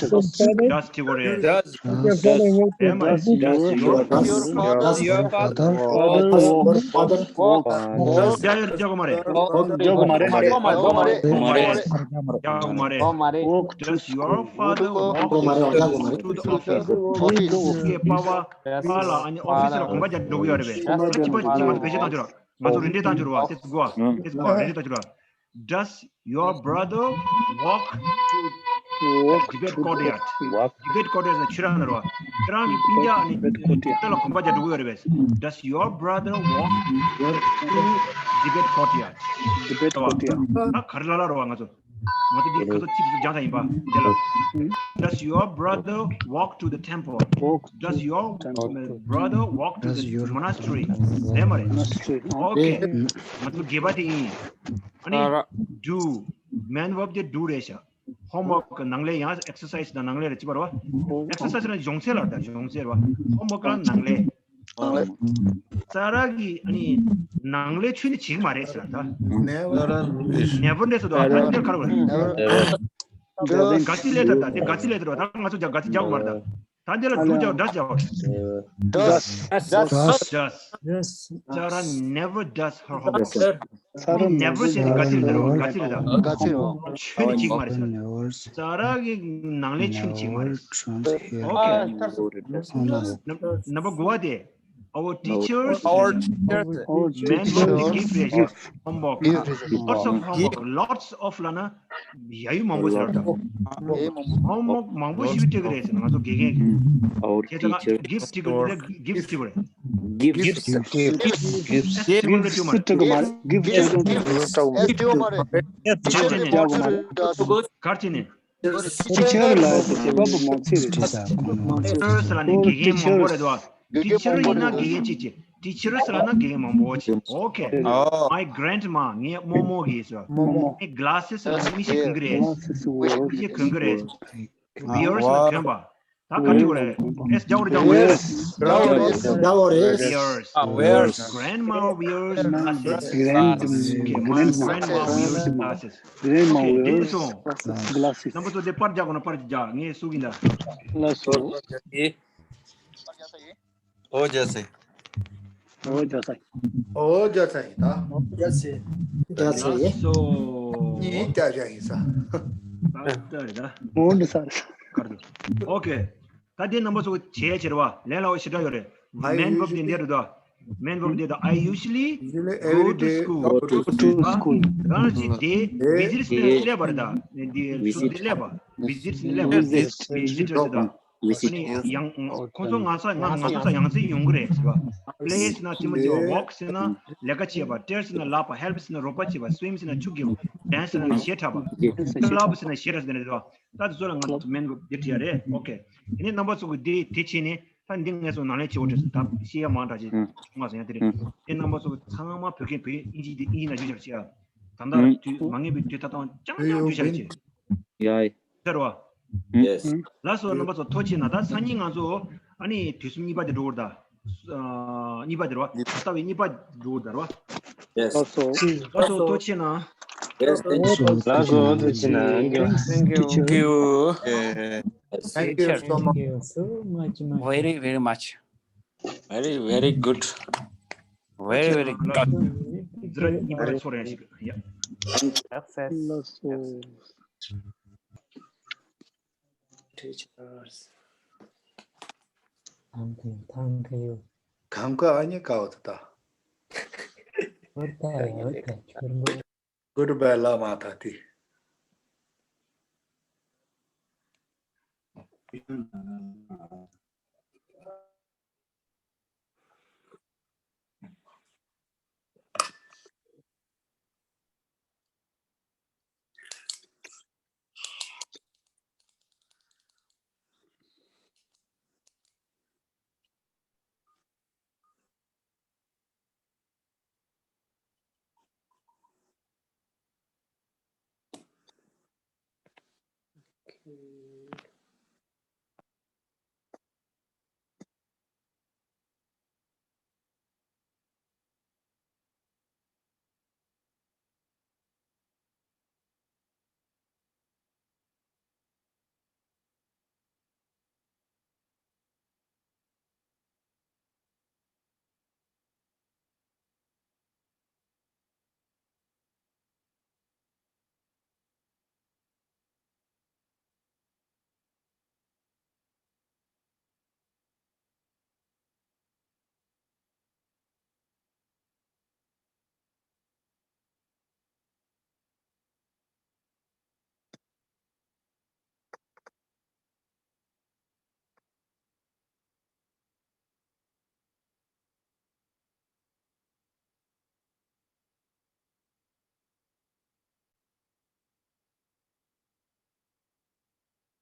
Does དེ་གོ་རེད། Does your father walk? Does your father walk? Does your father walk? Does རྒྱག་ཡོད་རྒྱག་གོ་མ་རེད། རྒྱག་གོ་མ་རེད། རྒྱག་གོ་མ་རེད། Walk to Does your father walk to the office? ཨོ་ཕི་སི་ལ་ཨ་ནི་ཨོ་ཕི་སི་ལ་གོམ་པ་རྒྱག་འགྲོ་གི་ཡོད་རེད་པས། ཨ་ཅི་པ་ཅི་ང་ཚོ་བེད་སྤྱོད་བཏང་ཆོག་ར། ང་ཚོ་རེ་འདྲེས་བཏང་ཆོག་ར་བ། དེ་གོ་བ། དེ་གོ་བ། རེ་འདྲེས་བཏང་ཆོག་ར། Does your brother walk to debate courtyard? Debate courtyard ལ་ཆོས་ར་ན་ར་བ། ཁྱེད་རང་གི་སྤུན་ཀྱག་ཨ་ནི་དེ་ལ་གོམ་པ་རྒྱག་འགྲོ་གི་ཡོད་རེད་པས། Does your brother walk to debate courtyard? Debate courtyard. ད་ག་རེ་ལ་ལ་ར་བ་ང་ཚོ། ང་ཚོ་འདི་ཁ་ཚོ་ཚིག་ཚིག་སྦྱང་ས་ཡིན་པ། དེ་ལ། Does your brother walk to the temple? Does your brother walk to the monastery? རེད་མ་རེད། Okay. ང་ཚོ་དགེ་བ་དེ་ཡིན། ཨ་ནི་do. Man verb དེ་do རེད་ཤག Homework གི་ནང་ལས་ཡང་exercise དང་ནང་ལས་རེད་ཅི་པ་རེད་བ། Exercise ནི་སྦྱོང་ཚན་ལ་ད་སྦྱོང་ཚན་རེད་བ། Homework གི་ནང་ལས། ས་ར་གི་ཨ་ནི་ནང་ལས་ཆོས་ནི་བྱེད་ཀྱི་མ་རེད་ཟེར་ད། Never རེད་ཟེར་དོ། ད་འདིར་ག་རེ་བ། ག་ཚི་ལས་ད་ད་དེ་ག་ཚི་ལས་ད་རོ། ད་ང་ཚོ་རྒྱ་ག་ཚི་རྒྱག་གི་མ་རེད་ད། ད་འདི་ལ་do རྒྱག་does རྒྱག་བ། Does. Does. Does. Does. Sarah never does her homework. Sarah never ཟེར་ནི་ག་ཚི་ལས་ད་རོ། ག་ཚི་ལས་ད། ག་ཚི་རོ། ཆོས་ནི་བྱེད་ཀྱི་མ་རེད་ཟེར། ས་ར་གི་ནང་ལས་ཆོས་ནི་བྱེད་ཀྱི་མ་རེད། Okay. རྣམ་པ་དགུ་བ་དེ། Our teachers, our teachers, men work, they give རེད་ཤག homework, lots of homework, lots of ལབ་ན་ཡ་ཡུ་མང་པོ་ཟེར་བ་དང་། Homework མང་པོ་ཞིག་སྤྲད་ཀྱི་རེད་ཟེར་ན་ང་ཚོ་དགེ་རྒན་གྱིས། དེ་ཚོ་ང་give སྤྲད་ཀྱི་རེད། Give སྤྲད་ཀྱི་རེད། Gift. Gift. Gift. Gift སྤྲད་ཀྱི་མ་རེད། Gift སྤྲད་ཀྱི་མ་རེད། གར་བྱས་ནས། Teachers ལབ་ནས་དགེ་རྒན་མང་པོ་རེད་དོ། Teacher ཡིན་ན་དགེ་རྒན་གཅིག་གཅིག Teachers ལབ་ན་དགེ་རྒན་མང་པོ་ཅིག Okay. My grandma ངའི་རྨོ་མོ་གིས་ཟེར། ངའི་glasses ལབ་ན་མིག་ཤེལ་གོན་གྱི་རེད། མིག་ཤེལ་གོན་གྱི་རེད། Wears ལབ་ན་གོན་པ། ད་ག་འདྲ་བོ་རེད། S རྒྱག་དགོས་རེད། རྒྱག་དགོས་རེད། རྒྱག་དགོས་རེད། Wears. Wears. Grandma wears glasses. Okay, my grandma wears glasses. Grandma wears glasses. རྣམ་པ་ཚོ་དེ་པར་རྒྱག་དགོས་ན་པར་རྒྱག་ངས་གསུག་གིན་ད། ལགས་སོ། ཨོ་རྒྱ་སེ། ཨོ་རྒྱ་སེ། ཨོ་རྒྱ་སེ་ཡིན་ད། ཨོ་རྒྱ་སེ། རྒྱ་སེ་ཡིན། སོ། གཉིས་རྒྱ་ཞག་ཡིན་ས། ད་ལྟ་རེད་ད། ཨོ་འདི་ས་རེད། ཀར་དུ། ཨོ་ཀེ། ད་དེ་རྣམ་པ་ཚོ་བྱས་བྱས་རེད་བ། ལན་ལ་བ་ཞེ་དྲག་ཡོད་རེད། Man verb དེ་འདི་རེད་ད། Man verb དེ་ད། I usually go to school. Go to school. རང་གཅིག་དེ་visit ནི་སླེབས་པ་རེད་ད། འདི་སུ་དེ་སླེབས་པ། Visit ནི་སླེབས་པ། Visit རེད་ད། ཨ་ནི་ཡང་ཁོང་ཚོ་ང་ཚོ་ང་ང་ཚོ་ས་ཡང་རྩེ་ཡོང་གི་རེད་ཟེར་བ། Play ཟེར་ན་ཅི་མ་ཅི་བ། Walk ཟེར་ན་ལས་ཀ་བྱེད་པ། Tear ཟེར་ན་ལབ་པ། Help ཟེར་ན་རོགས་པ་བྱེད་པ། Swim ཟེར་ན་ཆུ་རྐྱལ་བ། Dance ཟེར་ན་གཞས་འཁྲབ་པ། Club ཟེར་ན་གཞས་འཁྲབ་ཟེར་ན་རེད་བ། ད་དེ་ཚོ་ལ་ང་ཚོ་Man verb འདི་བྲིས་ཡ་རེད། ཨོ་ཀེ། དེ་ནས་རྣམ་པ་ཚོ་གི་འདི་དེ་བྱས་ནས་ད་འདི་ངས་སོང་ནང་ལས་བྱེད་འོ་བྲིས་སོང་། ད་བཤད་ཡ་མང་དྲགས་ཅིག་བྱུང་བ་སོང་ཡ་དེ་རེད། དེ་རྣམ་པ་ཚོ་གི་ཚང་མ་བོད་སྐད་བོད་ཡིག་དབྱིན་ཇི་དེ་དབྱིན་ཇི་ནང་བསྒྱུར་བྱ་བྱེད་ཡ། ད་ལྟ་དུས་མ་ངེས་པའི་དུས་ད་ལྟ་རྐྱང་རྐྱང་བསྒྱུར་བྱ་བྱེད། ཡ། ཟེར་བ། Yes. ལགས་སོ། རྣམ་པ་ཚོ་ཐུགས་རྗེ་གནང་། ད་སང་ཉིན་ང་ཚོ་ཨ་ནི་དུས་གསུམ་གཉིས་པ་དེ་འགྲོ་གི་རེད་ད། ཨ། གཉིས་པ་དེ་རེད་བ། ལྟ་བའི་གཉིས་པ་འགྲོ་གི་རེད་བ། Yes. ལགས་སོ། ལགས་སོ། ཐུགས་རྗེ་གནང་། Yes, thank you. ལགས་སོ། ཐུགས་རྗེ་གནང་། Thank you. Thank you. Thank you. Thank you so much. Thank you so much. Very, very much. Very, very good. Very, very good. ཛི་ར་གཉིས་པ་ལ་ཚོར་ཡ་ཞིག་ཡ། Success. ལགས་སོ། Teachers. Thank you, thank you. གང་ག་ཨ་ནི་ཀའོ་ད་ད། ཨོ་ད་ཨོ་ད་ཁྱོད་མོ། Goodbye ལ་མ་ད་དེ།